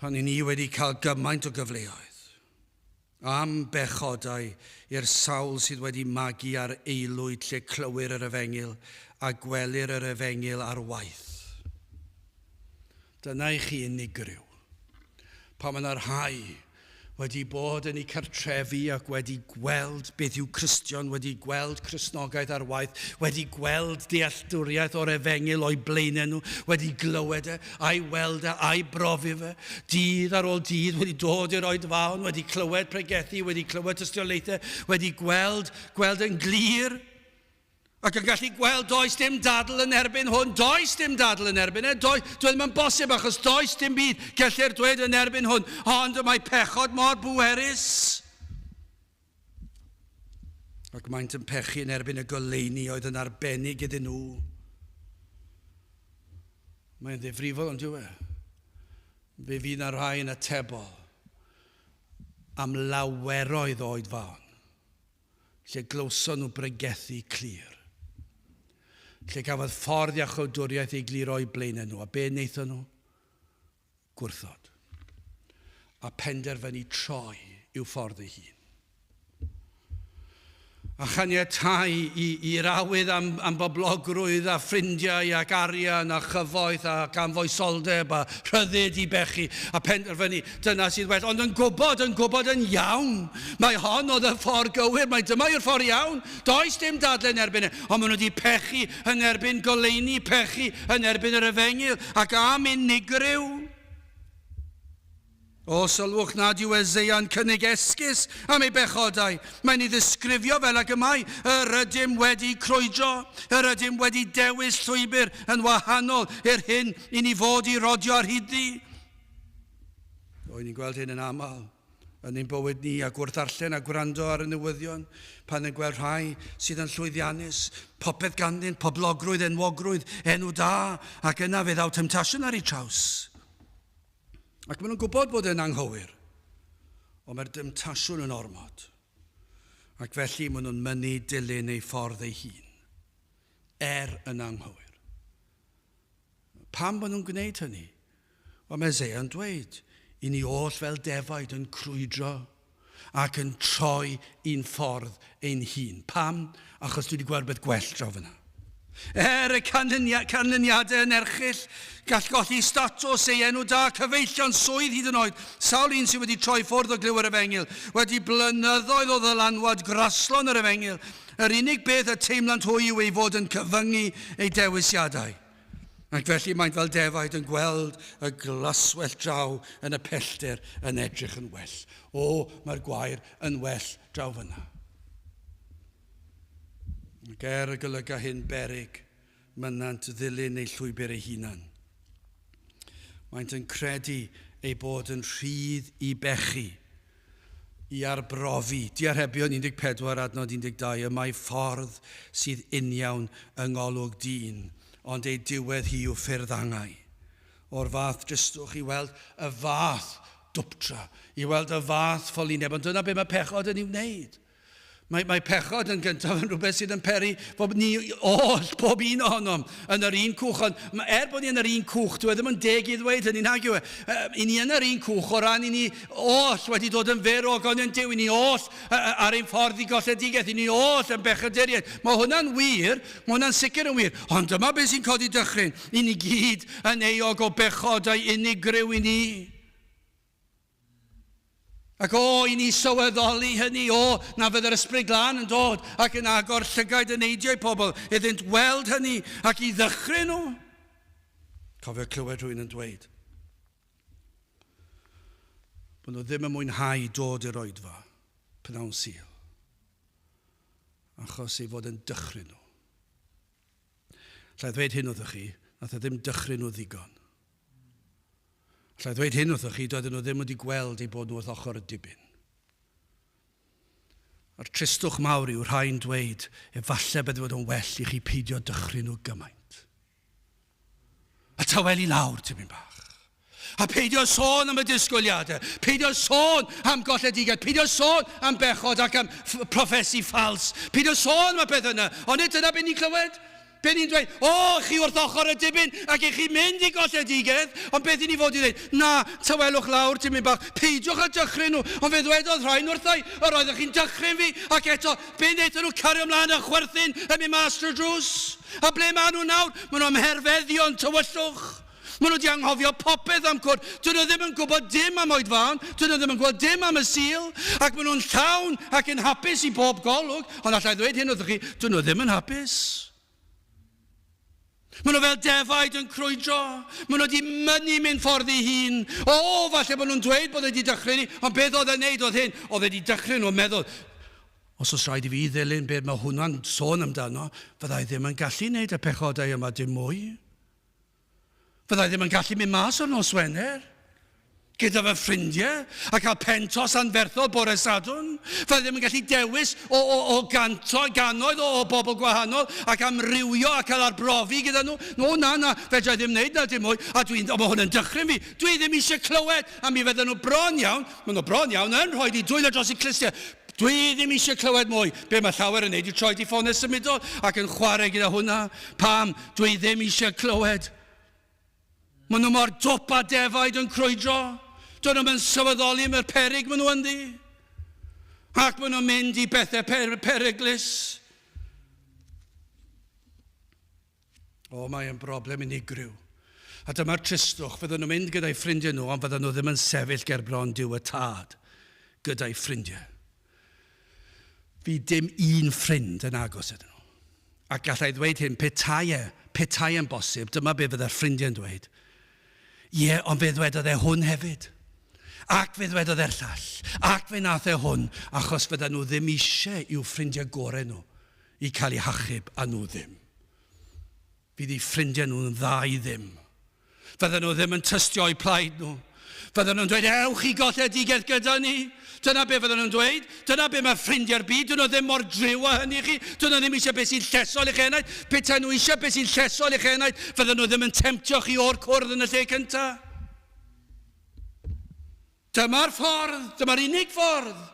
Pan i ni wedi cael gymaint o gyfleoedd am bechodau i'r sawl sydd wedi magu ar aelwyd lle clywir yr efengyl a gwelir yr efengyl ar waith. Dyna i chi unigryw. Pan mae yna rhai wedi bod yn eu cartrefi ac wedi gweld beth yw Cristion, wedi gweld Cristnogaeth ar waith, wedi gweld dealltwriaeth o'r efengyl o'i blaenau nhw, wedi glywed e, a'i weld e, a'i brofi fe, dydd ar ôl dydd, wedi dod i'r oedfaon, wedi clywed pregethu, wedi clywed tystiolaethau, wedi gweld, gweld yn glir Ac yn gallu gweld does dim dadl yn erbyn hwn, does dim dadl yn erbyn e, does, dwi e ddim yn bosib achos does dim byd gellir dweud yn erbyn hwn, ond y mae pechod mor bwerus. Ac maent yn pechu yn erbyn y goleuni oedd yn arbennig iddyn nhw. Mae'n ddifrifol ond yw e? Fe fydd na rhai yn atebol am laweroedd o oedfaon lle glywson nhw bregethu clir, lle gafodd ffordd iachawdwriaeth ei glir o'u blaenau nhw, a be wnaethon nhw? Gwrthod. A penderfynu troi i'w ffordd ei hun. A chaniatau i'r awydd am, am boblogrwydd a ffrindiau ac arian a chyfoeth ac am foesoldeb a rhyddid i bechu a penderfynu dyna sydd well, ond yn gwybod, yn gwybod yn iawn, mai hon oedd y ffordd gywir, mai dyma yw'r ffordd iawn, does dim dadle yn erbyn e, ond maen nhw wedi pechu yn erbyn goleuni, pechu yn erbyn yr efengyl, ac am unigryw. O, sylwch nad yw Eseia'n cynnig esgus am ei bechodau. Mae'n ei ddisgrifio fel ag y mae. Yr ydym wedi crwydro, yr ydym wedi dewis llwybr yn wahanol i'r hyn i ni fod i rodio ar hyd-ddi. O, ni'n gweld hyn yn aml yn ein bywyd ni ac wrth ddarllen a gwrando ar y newyddion pan yn gweld rhai sydd yn llwyddiannus, popeth ganddynt, poblogrwydd, enwogrwydd, enw da, ac yna fe ddaw temtasiwn ar eu traws. Ac maen nhw'n gwybod bod e'n anghywir, ond mae'r demtasiwn yn ormod. Ac felly maen nhw'n mynnu dilyn eu ffordd eu hun, er yn anghywir. Pam bod nhw'n gwneud hynny? Wel, mae Isaiah yn dweud, i ni oll fel defaid yn crwydro ac yn troi i'n ffordd ein hun. Pam? Achos dwi wedi gweld beth gwell draw fyna. Er y canlyniadau yn erchyll, gall golli statws, ei enw da, cyfeillion, swydd hyd yn oed. Sawl un sydd wedi troi ffwrdd o glyw yr efengyl, wedi blynyddoedd o ddylanwad graslon yr efengyl, yr unig beth y teimlant hwy yw ei fod yn cyfyngu eu dewisiadau. Ac felly maent fel defaid yn gweld y glaswellt draw yn y pellter yn edrych yn well. O, mae'r gwair yn well draw fyna. Ac er y golyga hyn berig, mynnant ddilyn eu llwybr eu hunan. Maent yn credu ei bod yn rhydd i bechu, i arbrofi. Diarhebion 14 adnod 12, y mae ffordd sydd uniawn yng ngolwg dyn, ond ei diwedd hi yw ffyrdd angau. O'r fath dristwch i weld y fath dwptra, i weld y fath ffolineb, ond dyna be mae pechod yn ei wneud. Mae, mae pechod yn gyntaf yn rhywbeth sydd yn peri bod ni oll, pob un ohonom, yn yr un cwch. Ond er bod ni yn yr un cwch, dwi e ddim yn deg i ddweud hynny, nag yw e. I ni yn yr un cwch o ran i ni oll wedi dod yn fyr o ogonion Duw, i ni oll ar ein ffordd i golledigaeth, i ni oll yn bechaduriaid. Mae hwnna'n wir, mae hwnna'n sicr yn wir. Ond dyma beth sy'n codi dychryn, i ni gyd yn euog o bechodau unigryw i ni. Ac o, i ni sylweddoli hynny, o, na fydd yr Ysbryd Glân yn dod ac yn agor llygaid y neidiau pobl iddynt weld hynny ac i ddychryn nhw. Cofio clywed rhywun yn dweud bod nhw ddim yn mwynhau dod i'r oedfa pnawn Sul achos ei fod yn dychryn nhw. Alla i ddweud hyn wrthych chi, nath e ddim dychryn nhw ddigon. Alla i ddweud hyn wrthych chi, doedden nhw ddim wedi gweld eu bod nhw wrth ochr y dibyn. A'r tristwch mawr yw rhai'n dweud, efallai bydde fod yn well i chi peidio dychryn nhw gymaint. A tawelu lawr tipyn bach. A peidio sôn am y disgwyliadau, peidio sôn am golledigaeth, peidio sôn am bechod ac am proffesi ffals, peidio sôn am y peth yna, ond nid dyna beth ni'n clywed. Be ni'n dweud? O, chi wrth ochr y dibyn ac i chi mynd i golledigaeth. Ond beth i ni fod i ddweud? Na, tawelwch lawr tipyn bach. Peidiwch â dychryn nhw. Ond fe ddwedodd rhain wrtha i, yr oeddech chi'n dychryn fi. Ac eto, be wnaethon nhw cario ymlaen a chwerthin yn mynd mas trwy'r drws? A ble maen nhw nawr? Maen nhw ymherfeddion tywyllwch. Maen nhw wedi anghofio popeth am cwrdd. Dyn nhw ddim yn gwybod dim am oedfaon. Dyn nhw ddim yn gwybod dim am y Sul. Ac maen nhw'n llawn ac yn hapus i bob golwg. Ond allai ddweud hyn wrthych chi, dyn nhw ddim yn hapus. Maen nhw fel defaid yn crwydro. Maen nhw wedi mynnu mynd ffordd ei hun. O, falle bod nhw'n dweud bod e wedi dychryn ni, ond beth oedd e'n neud oedd hyn? Oedd e wedi dychryn nhw'n meddwl, os oes rhaid i fi ddilyn beth mae hwnna'n sôn amdano, fydda i ddim yn gallu wneud y pechodau yma dim mwy. Fydda i ddim yn gallu mynd mas ar nos Wener gyda fy ffrindiau a cael pentos anferthol bore Sadwrn. Fydda i ddim yn gallu dewis o, o, o ganto, gannoedd o, o bobl gwahanol ac amrywio a cael arbrofi gyda nhw. No, na, na, fedra i ddim wneud na dim mwy. A dwi'n, o, mae hwn yn dychryn fi. Dwi ddim eisiau clywed. A mi fydden nhw bron iawn, maen nhw bron iawn yn rhoi di dwylo dros eu clustiau. Dwi ddim eisiau clywed mwy. Be mae llawer yn neud yw troi di ffonau symudol ac yn chwarae gyda hwnna. Pam? Dwi ddim eisiau clywed. Maen nhw mor dwp a defaid yn crwydro. Dyn nhw'n yn sylweddoli am yr peryg maen nhw ynddi. Ac maen nhw'n mynd i bethau per peryglus. O, mae e'n broblem unigryw. A dyma'r tristwch, fydden nhw'n mynd gyda'i ffrindiau nhw, ond fydden nhw ddim yn sefyll ger bron Duw y Tad gyda'i ffrindiau. Fydd dim un ffrind yn agos iddyn nhw. Ac gallai ddweud hyn, petai e, petai e'n bosib, dyma be fydde'r ffrindiau'n dweud. Ie, ond fe ddwedodd e hwn hefyd. Ac fe ddwedodd e'r llall. Ac fe nath e hwn, achos fydden nhw ddim eisiau i'w ffrindiau gorau nhw i cael eu hachub a nhw ddim. Fydd eu ffrindiau nhw'n dda i ddim. Fydden nhw ddim yn tystio o'u plaid nhw. Fydden nhw'n dweud, ewch i golledigaeth gyda ni. Dyna be fydden nhw'n dweud. Dyna be mae ffrindiau'r byd. Dyn nhw ddim mor driw â hynny i chi. Dyn nhw ddim eisiau beth sy'n llesol i'ch enaid. Petai nhw eisiau beth sy'n llesol i'ch enaid, fydden nhw ddim yn temtio chi o'r cwrdd yn y lle cyntaf. Dyma'r ffordd, dyma'r unig ffordd.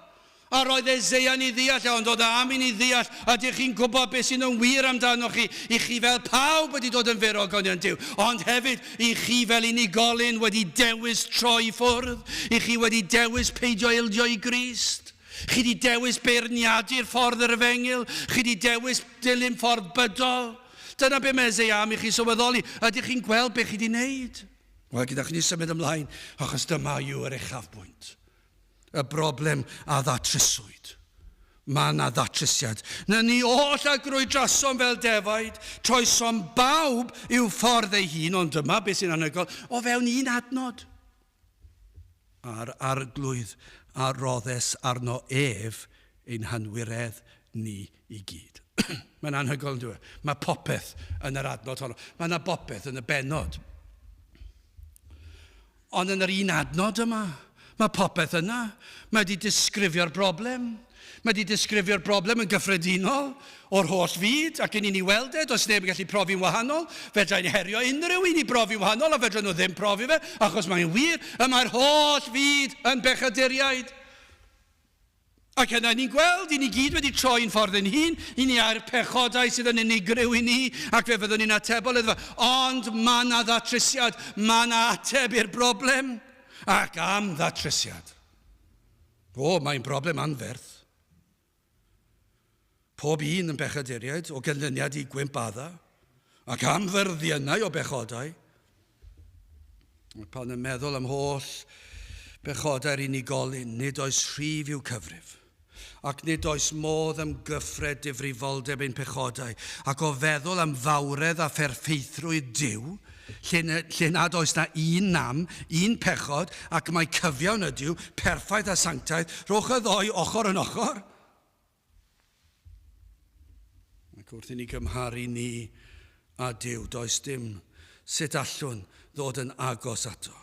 A roedd Eseia'n ei ddeall e, ond oedd e am i ni ddeall, ydych chi'n gwybod beth sy'n yn wir amdanoch chi? I chi fel pawb wedi dod yn fyr o ogoniant Duw, ond hefyd i chi fel unigolyn wedi dewis troi i ffwrdd, i chi wedi dewis peidio ildio i Grist. Chi wedi dewis beirniadu'r ffordd yr efengyl, chi wedi dewis dilyn ffordd bydol. Dyna be mae Eseia am i chi sylweddoli. Ydych chi'n gweld beth chi wedi wneud? Wel, gyda chi ni symud ymlaen, achos dyma yw yr uchafbwynt. Y broblem a ddatryswyd. Mae yna ddatrysiad. Na ni oll a grwydrasom fel defaid, troesom bawb i'w ffordd ei hun, ond dyma beth sy'n anhygoel, o fewn un adnod. A'r arglwydd a roddes arno ef ein hanwiredd ni i gyd. Mae'n anhygoel yn dweud. Mae popeth yn yr adnod honno. Mae yna bopeth yn y bennod. Ond yn yr un adnod yma, mae popeth yna. Mae wedi disgrifio'r broblem. Mae wedi disgrifio'r broblem yn gyffredinol o'r holl fyd, ac yn i ni weld e, does neb yn gallu profi'n wahanol. Fedra i'n herio unrhyw un i brofi'n wahanol, a fedra nhw ddim profi fe, achos mae'n wir, y mae'r holl fyd yn bechaduriaid. Ac yna ni'n gweld, i ni gyd wedi troi'n ffordd ein hun, i ni a'r pechodau sydd yn unigryw i ni, ac fe fyddwn ni'n atebol iddo fe. Ond mae yna ddatrysiad, mae yna ateb i'r broblem, ac am ddatrysiad. O, mae'n broblem anferth. Pob un yn bechaduriaid o ganlyniad i gwymp Adda, ac am fyrddiynau o bechodau. Pan yn meddwl am holl bechodau'r unigolyn, nid oes rhif i'w cyfrif, ac nid oes modd ymgyffred difrifoldeb ein pechodau, ac o feddwl am fawredd a pherffeithrwydd Duw, lle, lle nad oes na un nam, un pechod, ac mae cyfiawn ydyw, perffaith a sanctaidd, rhowch y ddou ochr yn ochr. Ac wrth i ni gymharu ni â Duw, does dim sut allwn ddod yn agos ato.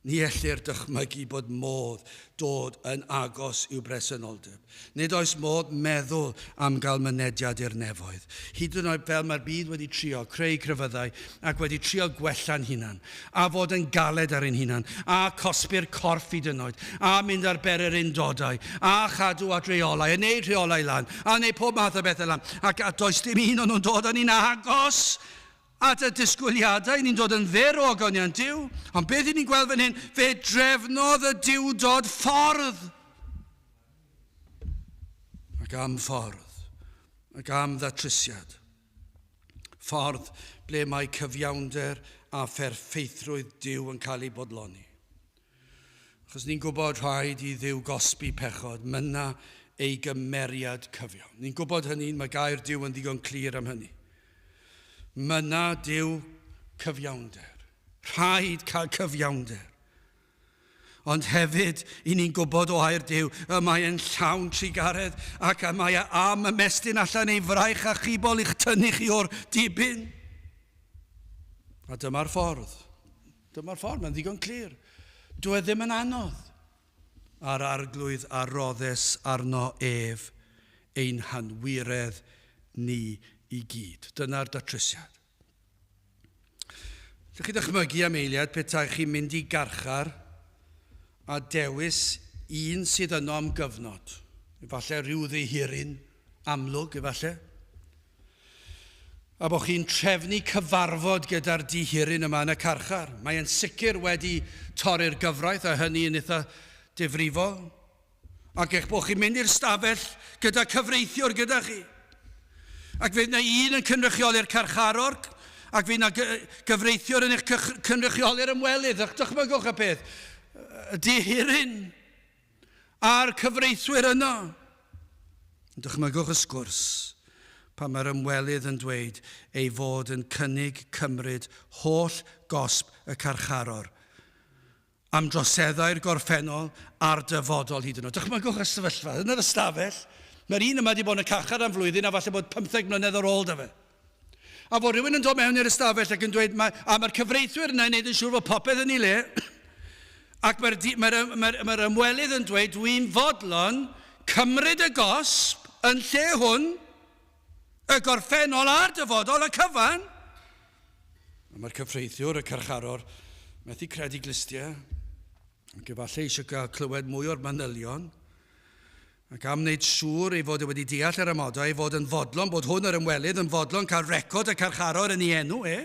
Ni ellir dychmygu bod modd dod yn agos i'w bresenoldeb. Nid oes modd meddwl am gael mynediad i'r nefoedd. Hyd yn oed fel mae'r byd wedi trio creu crefyddau ac wedi trio gwella'n hunan, a fod yn galed ar ein hunan, a cosbi'r corff hyd yn oed, a mynd ar bererindodau, a chadw at reolau, a neud rheolau lan, a neud pob math o bethau lan, ac a does dim un o'n nhw'n dod â ni'n agos at y disgwyliadau, ni'n dod yn fyr o ogoniant Duw. Ond beth i ni'n gweld fan hyn? Fe drefnodd y Duwdod ffordd. Ac am ffordd. Ac am ddatrysiad. Ffordd ble mae cyfiawnder a pherffeithrwydd Duw yn cael ei bodloni. Achos ni'n gwybod rhaid i Dduw gosbi pechod, mynna ei gymeriad cyfiawn. Ni'n gwybod hynny, mae gair Duw yn ddigon clir am hynny. Mynna Duw cyfiawnder. Rhaid cael cyfiawnder. Ond hefyd, i ni'n gwybod o air Duw, y mae e'n llawn trugaredd ac y mae e am ymestyn allan ei fraich achubol i'ch tynnu chi o'r dibyn. A dyma'r ffordd. Dyma'r ffordd, mae'n ddigon clir. Dyw e ddim yn anodd. A'r Arglwydd a roddes arno ef ein hanwiredd ni i gyd. Dyna'r datrysiad. Llwch chi ddychmygu am eiliad petai chi'n mynd i garchar a dewis un sydd yno am gyfnod. Efallai rhyw ddihiryn amlwg, efallai. A bod chi'n trefnu cyfarfod gyda'r dihiryn yma yn y carchar. Mae e'n sicr wedi torri'r gyfraith a hynny yn eitha difrifol. Ac eich bod chi'n mynd i'r stafell gyda cyfreithiwr gyda chi. Ac fydd yna un yn cynrychioli'r carcharor, ac fydd yna gyfreithiwr yn eich cynrychioli'r ymwelydd. Ych dychmygwch y peth. Y dihiryn a'r cyfreithwyr yno. Dychmygwch y sgwrs pan mae'r ymwelydd yn dweud ei fod yn cynnig cymryd holl gosb y carcharor am droseddau'r gorffennol a'r dyfodol hyd yn oed. Dychmygwch y sefyllfa. Yn yr ystafell, mae'r un yma wedi bod yn y carchar am flwyddyn a falle bod 15 mlynedd ar ôl da fe. A fod rhywun yn dod mewn i'r ystafell ac yn dweud, mae, a mae'r cyfreithwyr yna yn neud yn siŵr fod popeth yn ei le, ac mae'r, mae'r, mae'r, mae'r ymwelydd yn dweud, dwi'n fodlon cymryd y gosb yn lle hwn, y gorffennol a'r dyfodol, y cyfan. A mae'r cyfreithiwr, y carcharor, methu credu glustiau, ac efallai eisiau cael clywed mwy o'r manylion. Ac am wneud siŵr ei fod e wedi deall yr amodau, ei fod yn fodlon bod hwn yr ymwelydd yn fodlon cael record y carcharor yn ei enw e.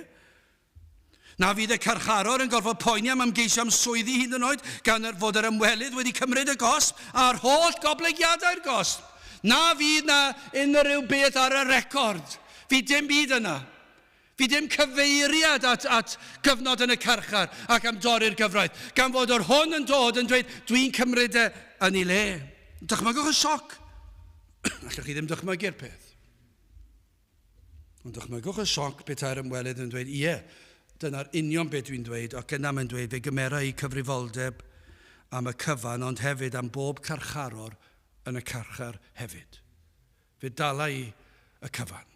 Na fydd y carcharor yn gorfod poeni am ymgeisio am swyddi hyd yn oed gan yr fod yr ymwelydd wedi cymryd y gosb a'r holl goblygiadau'r gosb. Na fydd na unrhyw beth ar y record. Fydd dim byd yna. Fydd dim cyfeiriad at, at gyfnod yn y carchar ac am dorri'r gyfraith, gan fod yr hwn yn dod yn dweud, dwi'n cymryd e yn ei le. Dychmygwch y sioc. Allwch chi ddim dychmygu'r peth. Ond dychmygwch y sioc petai'r ymwelydd yn dweud, ie, dyna'r union beth dwi'n dweud, ac yna mae'n dweud, fe gymera i cyfrifoldeb am y cyfan, ond hefyd am bob carcharor yn y carchar hefyd. Fe dala i y cyfan.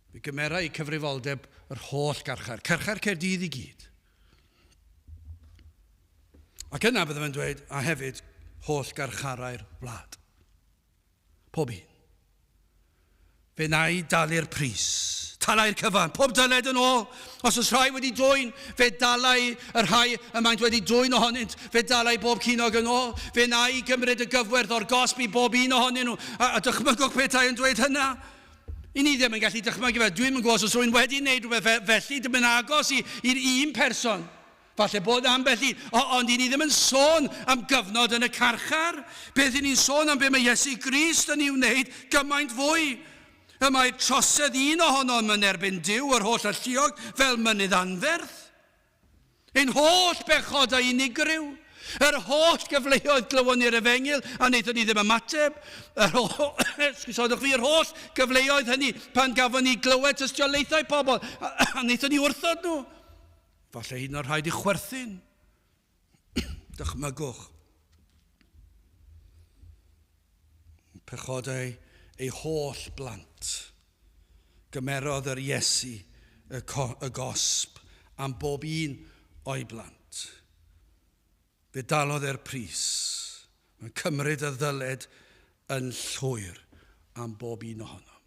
Fe gymera i cyfrifoldeb yr holl garchar, carchar Caerdydd i gyd. Ac yna bydde fe'n dweud, a hefyd holl garcharau'r wlad. Pob un. Fe na i dalu'r pris. Talai'r cyfan, pob dyled yn ôl. Os oes rhai wedi dwyn, fe dalai y rhai y maent wedi dwyn ohonynt. Fe dalai bob cinog yn ôl. Fe na i gymryd y gyfwerth o'r gosb i bob un ohonyn nhw. A, a dychmygwch petai yn dweud hynna. I ni ddim yn gallu dychmygu fe. Dwi'm yn gwybod os oes rhywun wedi wneud rhywbeth felly, dim yn agos i'r un person. Falle bod ambell un, o, ond i ni ddim yn sôn am gyfnod yn y carchar. Beth i ni'n sôn am be mae Iesu Grist yn ei wneud gymaint fwy. Y mae trosedd un ohonom yn erbyn Duw yr holl alluog fel mynydd anferth. Ein holl bechodau unigryw, yr holl gyfleoedd glywon ni'r efengyl a wnaethon ni ddim ymateb, yr holl, esgusodwch fi, yr holl gyfleoedd hynny pan gafon ni glywed tystiolaethau pobl a, a wnaethon ni wrthod nhw. Falle hyd yn oed rhaid i chwerthin. Dychmygwch. Pechodau ei holl blant. Gymerodd yr Iesu y, y gosb am bob un o'i blant. Fe dalodd e'r pris. Mae'n cymryd y ddyled yn llwyr am bob un ohonom.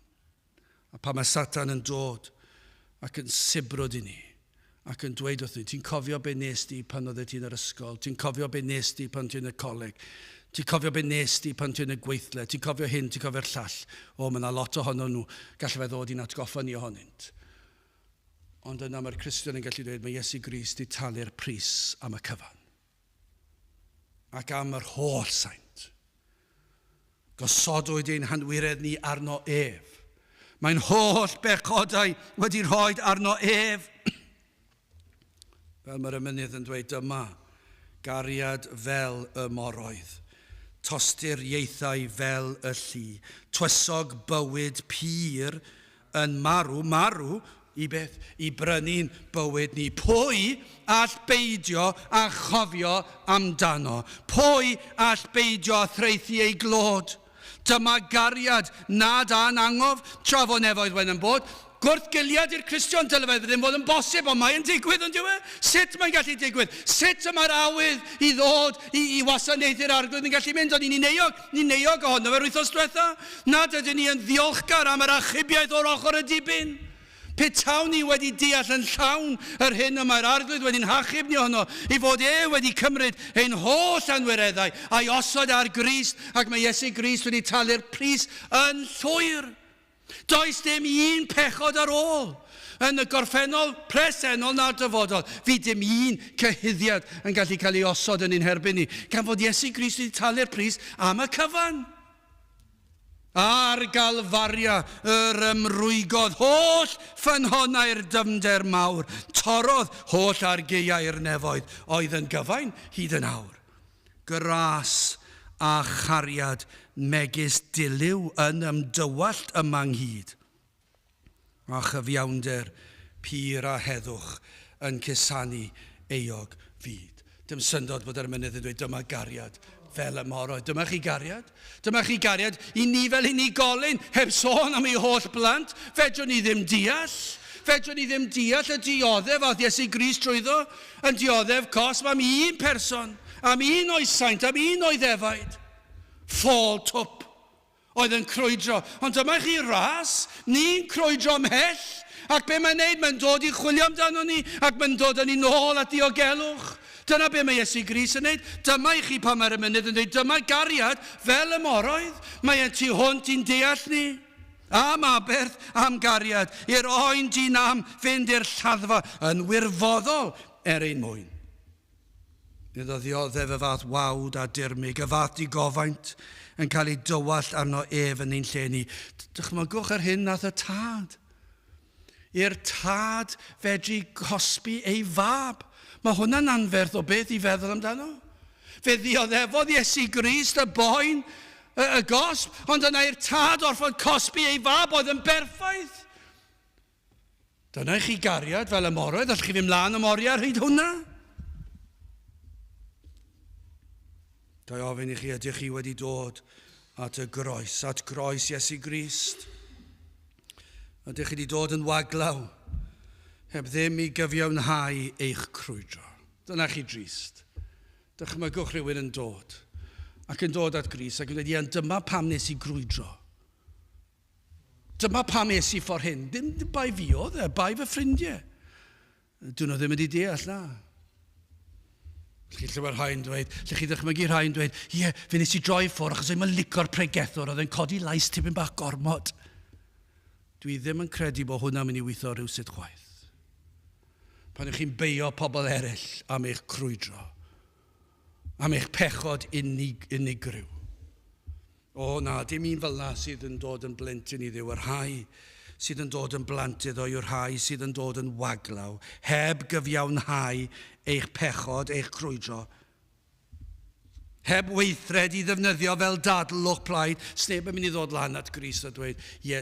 A pan mae Satan yn dod ac yn sibrwd i ni, ac yn dweud wrth ni, ti'n cofio be nes di pan oeddet ti'n yr ysgol, ti'n cofio be nes di pan ti'n y coleg, ti'n cofio be nes di pan ti'n y gweithle, ti'n cofio hyn, ti'n cofio'r llall. O, mae yna lot ohono nhw, gallai fe ddod i'n atgoffa ni ohonynt. Ond yna mae'r Cristion yn gallu dweud, mae Iesu Grist wedi talu'r pris am y cyfan. Ac am yr holl saint. Gosodwyd ein hanwiredd ni arno ef. Mae'n holl bechodau wedi rhoi arno ef. Fel mae'r emynydd yn dweud, dyma gariad fel y moroedd, tosturiaethau fel y llu, twysog bywyd pur yn marw, marw i beth? I brynu'n bywyd ni. Pwy all beidio â chofio amdano? Pwy all beidio â thraethu ei glod? Dyma gariad nad â'n angof, tra fo nefoedd wen yn bod. Gwrthgiliad i'r Cristion, dyle fe ddim fod yn bosib, ond mae'n digwydd yn dyw e? Sut mae'n gallu digwydd? Sut y mae'r awydd i ddod i, i wasanaethu'r Arglwydd yn gallu mynd? Ond ni'n euog, ni'n euog ohono fe'r wythnos diwetha. Nad ydyn ni yn ddiolchgar am yr achubiaeth o'r ochr y dibyn. Petawn ni wedi deall yn llawn yr hyn y mae'r Arglwydd wedi'n hachub ni ohono, ei fod e wedi cymryd ein holl anwireddau a'i osod ar Grist, ac mae Iesu Grist wedi talu'r pris yn llwyr. Does dim un pechod ar ôl, yn y gorffennol, presennol na'r dyfodol. Fydd dim un cyhuddiad yn gallu cael ei osod yn ein herbyn ni, gan fod Iesu Grist wedi talu'r pris am y cyfan. Ar Galfaria yr ymrwygodd holl ffynhonnau'r dyfnder mawr, torrodd holl argaeau'r nefoedd oedd yn gyfain hyd yn awr. Gras a chariad megis dilyw yn ymdywallt yma ynghyd, a chyfiawnder pur a heddwch yn cusanu euog fyd. Dim syndod bod yr emynydd yn dweud dyma gariad fel y moroedd. Dyma chi gariad. Dyma chi gariad i ni fel unigolyn, heb sôn am ei holl blant. Fedrwn ni ddim deall. Fedrwn ni ddim deall y dioddef ath Iesu Grist trwyddo, yn dioddef cosb am un person, am un o'i saint, am un o'i ddefaid. Ffôl twp. Oedd yn crwydro. Ond dyma chi ras, ni'n crwydro ymhell, ac be mae'n neud? Mae'n dod i chwilio amdano ni, ac mae'n dod â ni nôl at diogelwch. Dyna be mae Iesu Grist yn neud. Dyma i chi pan mae'r emynydd yn dweud, dyma gariad fel y moroedd. Mae e'n tu hwnt i'n deall ni. Am aberth, am gariad, i'r oen di nam fynd i'r lladdfa yn wirfoddol er ein mwyn. Iddo ddioddef y fath wawd a dirmyg, y fath digofaint yn cael ei dywallt arno ef yn ein lle ni. Dychmygwch yr hyn nath y tad. I'r tad fedru cosbi ei fab. Mae hwnna'n anferth o beth i feddwl amdano. Fe ddioddefodd Iesu Grist y boen, y, y gosb, ond yna i'r tad orfod cosbi ei fab oedd yn berffaith. Dyna i chi gariad fel y moroedd, allwch chi fynd mlaen am oriau ar hyd hwnna? Ga i ofyn i chi, ydych chi wedi dod at y groes, at groes Iesu Grist? Ydych chi wedi dod yn waglaw, heb ddim i gyfiawnhau eich crwydro? Dyna chi drist. Dychmygwch rhywun yn dod, ac yn dod at Grist, ac yn dweud, ie, dyma pam nes i grwydro. Dyma pam es i ffordd hyn. Ddim, ddim bai fi oedd e, bai fy ffrindiau. Dyn nhw ddim wedi deall, na. Lle chi clywed rhai'n dweud, lle chi ddychmygu rhai'n dweud, ie, fe nes i droi ffwrdd achos o'n i'n licio'r pregethwr oedd yn codi lais tipyn bach gormod. Dwi ddim yn credu bod hwnna'n mynd i weithio rhywsut chwaith. Pan ych chi'n beio pobl eraill am eich crwydro, am eich pechod unig, unigryw. O na, dim un fel 'na sydd yn dod yn blentyn i Dduw. Y rhai sydd yn dod yn blant iddo yw'r rhai sydd yn dod yn waglaw, heb gyfiawnhau eich pechod, eich crwydro, heb weithred i ddefnyddio fel dadl o'ch plaid. Sneb yn mynd i ddod lan at Grist a dweud, ie,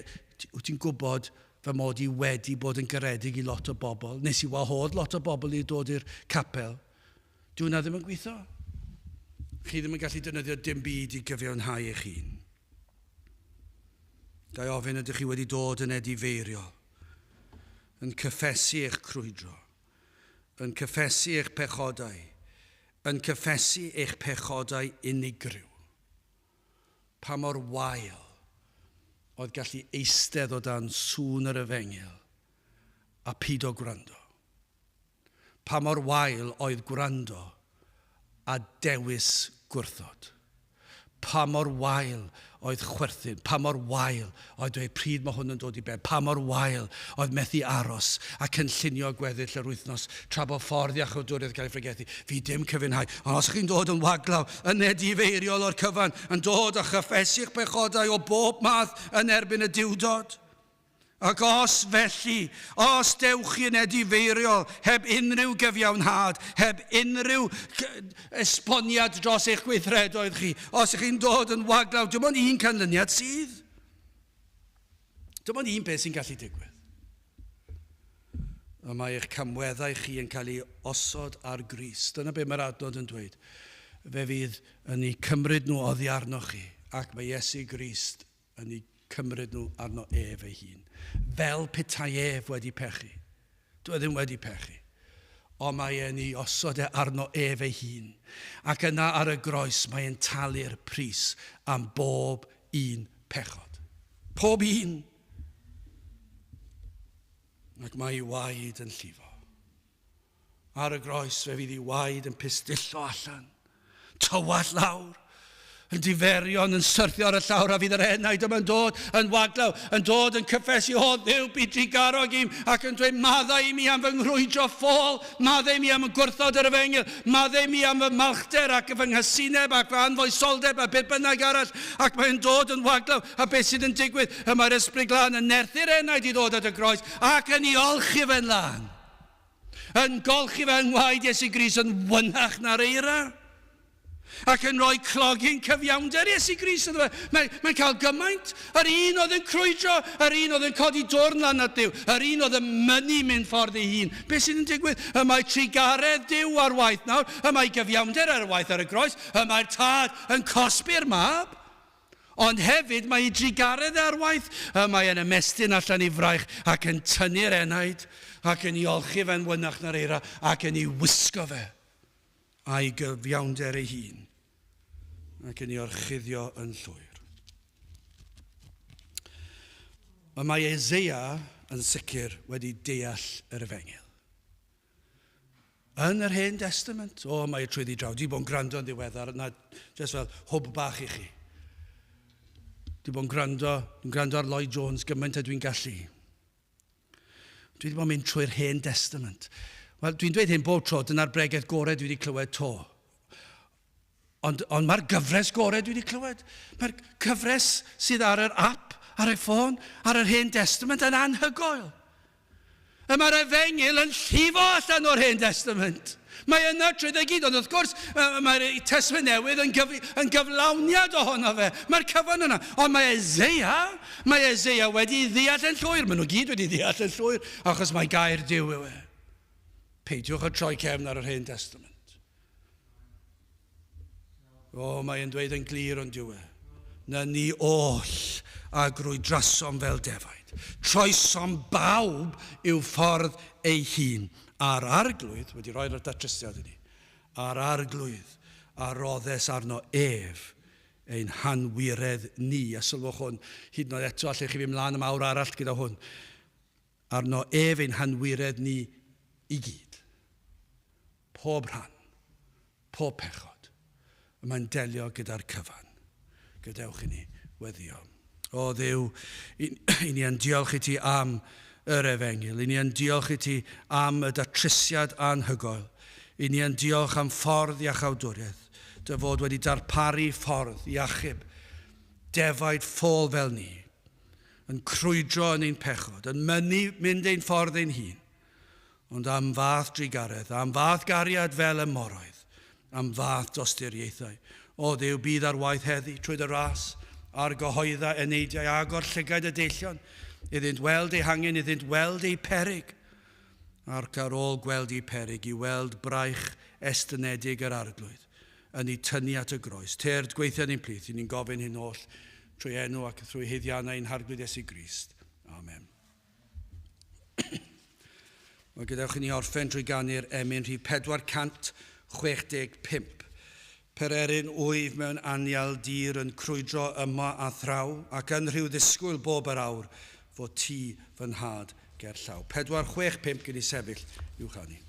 wyt ti'n gwybod fy mod i wedi bod yn garedig i lot o bobl. Nes i wahodd lot o bobl i dod i'r capel. Dyw hwnna ddim yn gweithio. Chi ddim yn gallu defnyddio dim byd i gyfiawnhau eich hun. Ga i ofyn ydych chi wedi dod yn edifeiriol, yn cyffesu eich crwydro, yn cyffesu eich pechodau, yn cyffesu eich pechodau unigryw, pa mor wael oedd gallu eistedd o dan sŵn yr efengyl a pido gwrando. Pa mor wael oedd gwrando a dewis gwrthod. Pa mor wael oedd chwerthin, pa mor wael oedd dweud pryd mae hwn yn dod i ben, pa mor wael oedd methu aros a cynllunio gweddill yr wythnos tra bod ffordd iachawdwriaeth gael ei phregethu. Fi dim cyfiawnhau. Ond os chi'n dod yn waglaw, yn edifeiriol o'r cyfan, yn dod a chyffesu'ch pechodau o bob math yn erbyn y Duwdod, Ac os felly, os dewch chi'n edifeiriol, heb unrhyw gyfiawnhad, heb unrhyw esboniad dros eich gweithredoedd chi, os ych chi'n dod yn waglaw, dim ond un canlyniad sydd. Dim ond un peth sy'n gallu digwydd. Y mae eich camweddau chi yn cael ei osod ar Grist. Dyna beth mae'r adnod yn dweud. Fe fydd yn eu cymryd nhw oddi arnoch chi, ac mae Iesu Grist yn eu cymryd nhw arno ef ei hun, fel petai ef wedi pechu. Dwi e ddim wedi pechu. Ond mae e'n ei osod e arno ef ei hun. Ac yna ar y groes mae e'n talu'r pris am bob un pechod. Pob un. Ac mae ei waed yn llifo. Ar y groes fe fydd ei waed yn pistillo allan, tywallt lawr, yn diferion, yn syrthio ar y llawr a fydd yr enaid yma'n dod yn waglaw, yn dod yn cyffesu, o Dduw, bu drugarog i'm, ac yn dweud, maddau i mi am fy nghrwydro ffôl, maddau i mi am y gwrthod yr efengyl, maddau i mi am fy malchder ac fy nghysineb ac fy anfoesoldeb a beth bynnag arall, ac mae'n dod yn waglaw, a beth sydd yn digwydd? Y mae'r Ysbryd Glân yn nerthu'r enaid i ddod at y groes ac yn ei olchi fe'n lân. Yn golchi fy ngwaed Iesu Grist yn wynach na'r eira. Ac yn rhoi clogyn cyfiawnder Iesu Grist iddo fe. Mae'n mae cael gymaint. Yr un oedd yn crwydro, yr un oedd yn codi dwrn lan at Dduw, yr un oedd yn mynnu mynd ffordd ei hun. Beth sydd yn digwydd? Y mae trugaredd Duw ar waith nawr, y mae gyfiawnder ar waith ar y groes, y mae'r Tad yn cosbi'r Mab. Ond hefyd mae ei drugaredd e ar waith, y mae e'n ymestyn allan ei fraich ac yn tynnu'r enaid, ac yn ei olchi fe'n wynach na'r eira, ac yn ei wisgo fe a'i gyfiawnder ei hun, ac yn ei orchuddio yn llwyr. Y mae Eseia yn sicr wedi deall yr efengyl. Yn yr Hen Destament, o, mae e trwyddi draw. Di bod yn gwrando yn ddiweddar, na, just fel hwb bach i chi. Di bod yn gwrando, dwi'n gwrando ar Lloyd Jones gymaint a dwi'n gallu. Dwi wedi bod yn mynd trwy'r Hen Destament. Wel, dwi'n dweud hyn bob tro, dyna'r bregeth gorau dwi wedi clywed to. Ond, ond mae'r gyfres gorau dwi wedi clywed. Mae'r cyfres sydd ar yr app, ar y ffôn, ar yr Hen Destament yn anhygoel. Y mae'r efengyl yn llifo allan o'r Hen Destament. Mae yna trwy i gyd, ond wrth gwrs, mae'r Testament Newydd yn, gyf yn gyflawniad ohono fe. Mae'r cyfan yna. Ond mae Ezeia, mae Ezeia wedi ddeall yn llwyr. Maen nhw gyd wedi ddeall yn llwyr, achos mae gair Duw yw e. Peidiwch â troi cefn ar yr Hen Testament. O, mae e'n dweud yn glir ond yw e. Na ni oll a grwydrasom fel defaid. Troesom bawb i'w ffordd ei hun. A'r arglwydd, wedi rhoi'r datrysiad i ni, a'r arglwydd a roddes arno ef ein hanwiredd ni. A sylwch hwn, hyd yn oed eto, allech chi fynd mlaen am awr arall gyda hwn. Arno ef ein hanwiredd ni i gyd. Pob rhan, pob pechod. Y mae'n delio gyda'r cyfan. Gadewch i ni weddio. O Dduw, i, i ni yn diolch i ti am yr efengyl. I ni yn diolch i ti am y datrysiad anhygoel. I ni yn diolch am ffordd iachawdwriaeth. Dy fod wedi darparu ffordd i achub defaid ffôl fel ni, yn crwydro yn ein pechod, yn mynnu mynd ein ffordd ein hun. Ond am fath drugaredd, am fath gariad fel y moroedd, am fath dosturiaethau. O Dduw, bydd ar waith heddi trwy dy ras, a'r gyhoedda eneidiau, agor llygaid y deillion, iddynt weld eu hangen, iddynt weld eu peryg, ac ar ôl gweld eu peryg, i weld braich estynedig yr Arglwydd, yn eu tynnu at y groes. Tyrd, gweithio yn ein plith, i ni'n gofyn hyn oll trwy enw ac trwy haeddiannau ein Harglwydd Iesu Grist. Amen. Wel, gadewch i ni orffen trwy ganu'r emyn rhif 465. 465. Pererin wyf mewn anial dir yn crwydro yma a thraw ac yn rhyw ddisgwyl bob yr awr fod ti fy nhad ger llaw. 465 gyn i sefyll i'w chanu.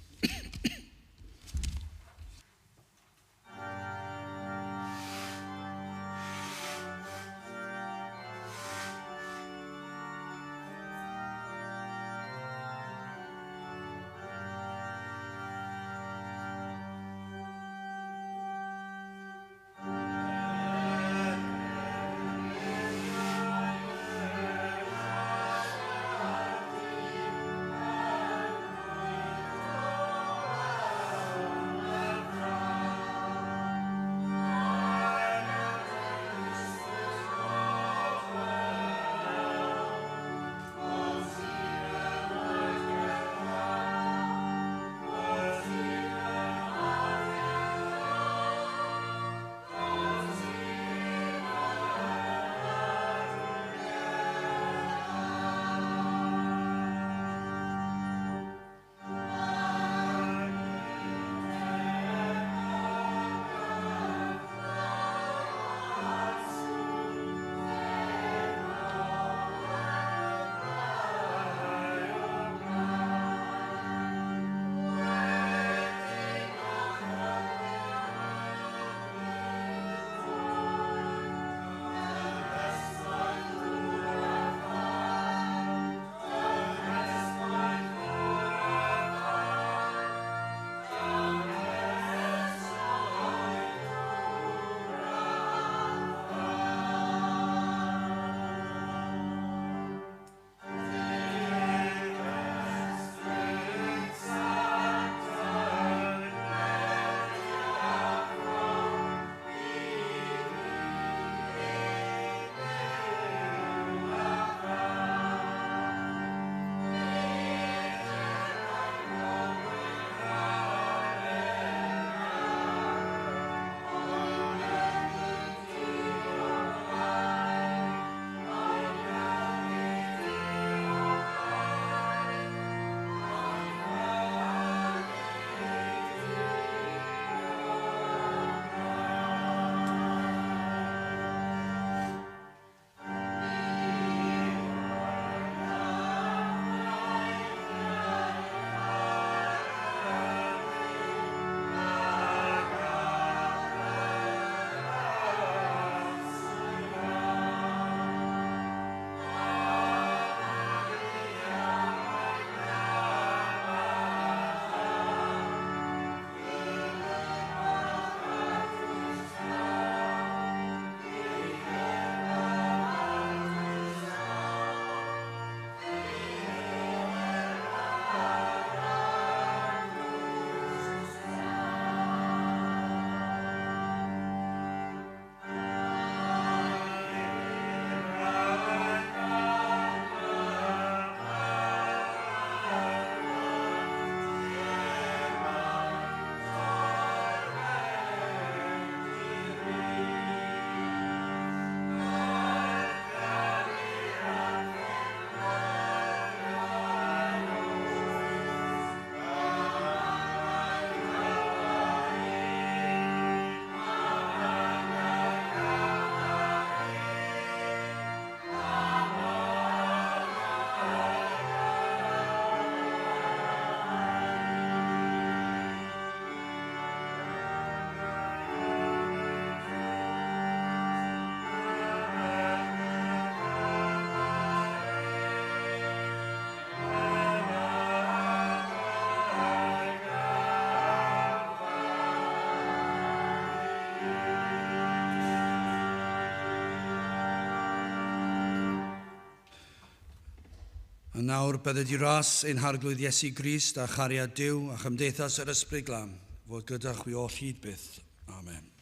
A nawr bydded i ras ein harglwydd Iesu Grist a chariad Duw a chymdeithas yr Ysbryd Glân fod gyda chwi oll hyd byth. Amen.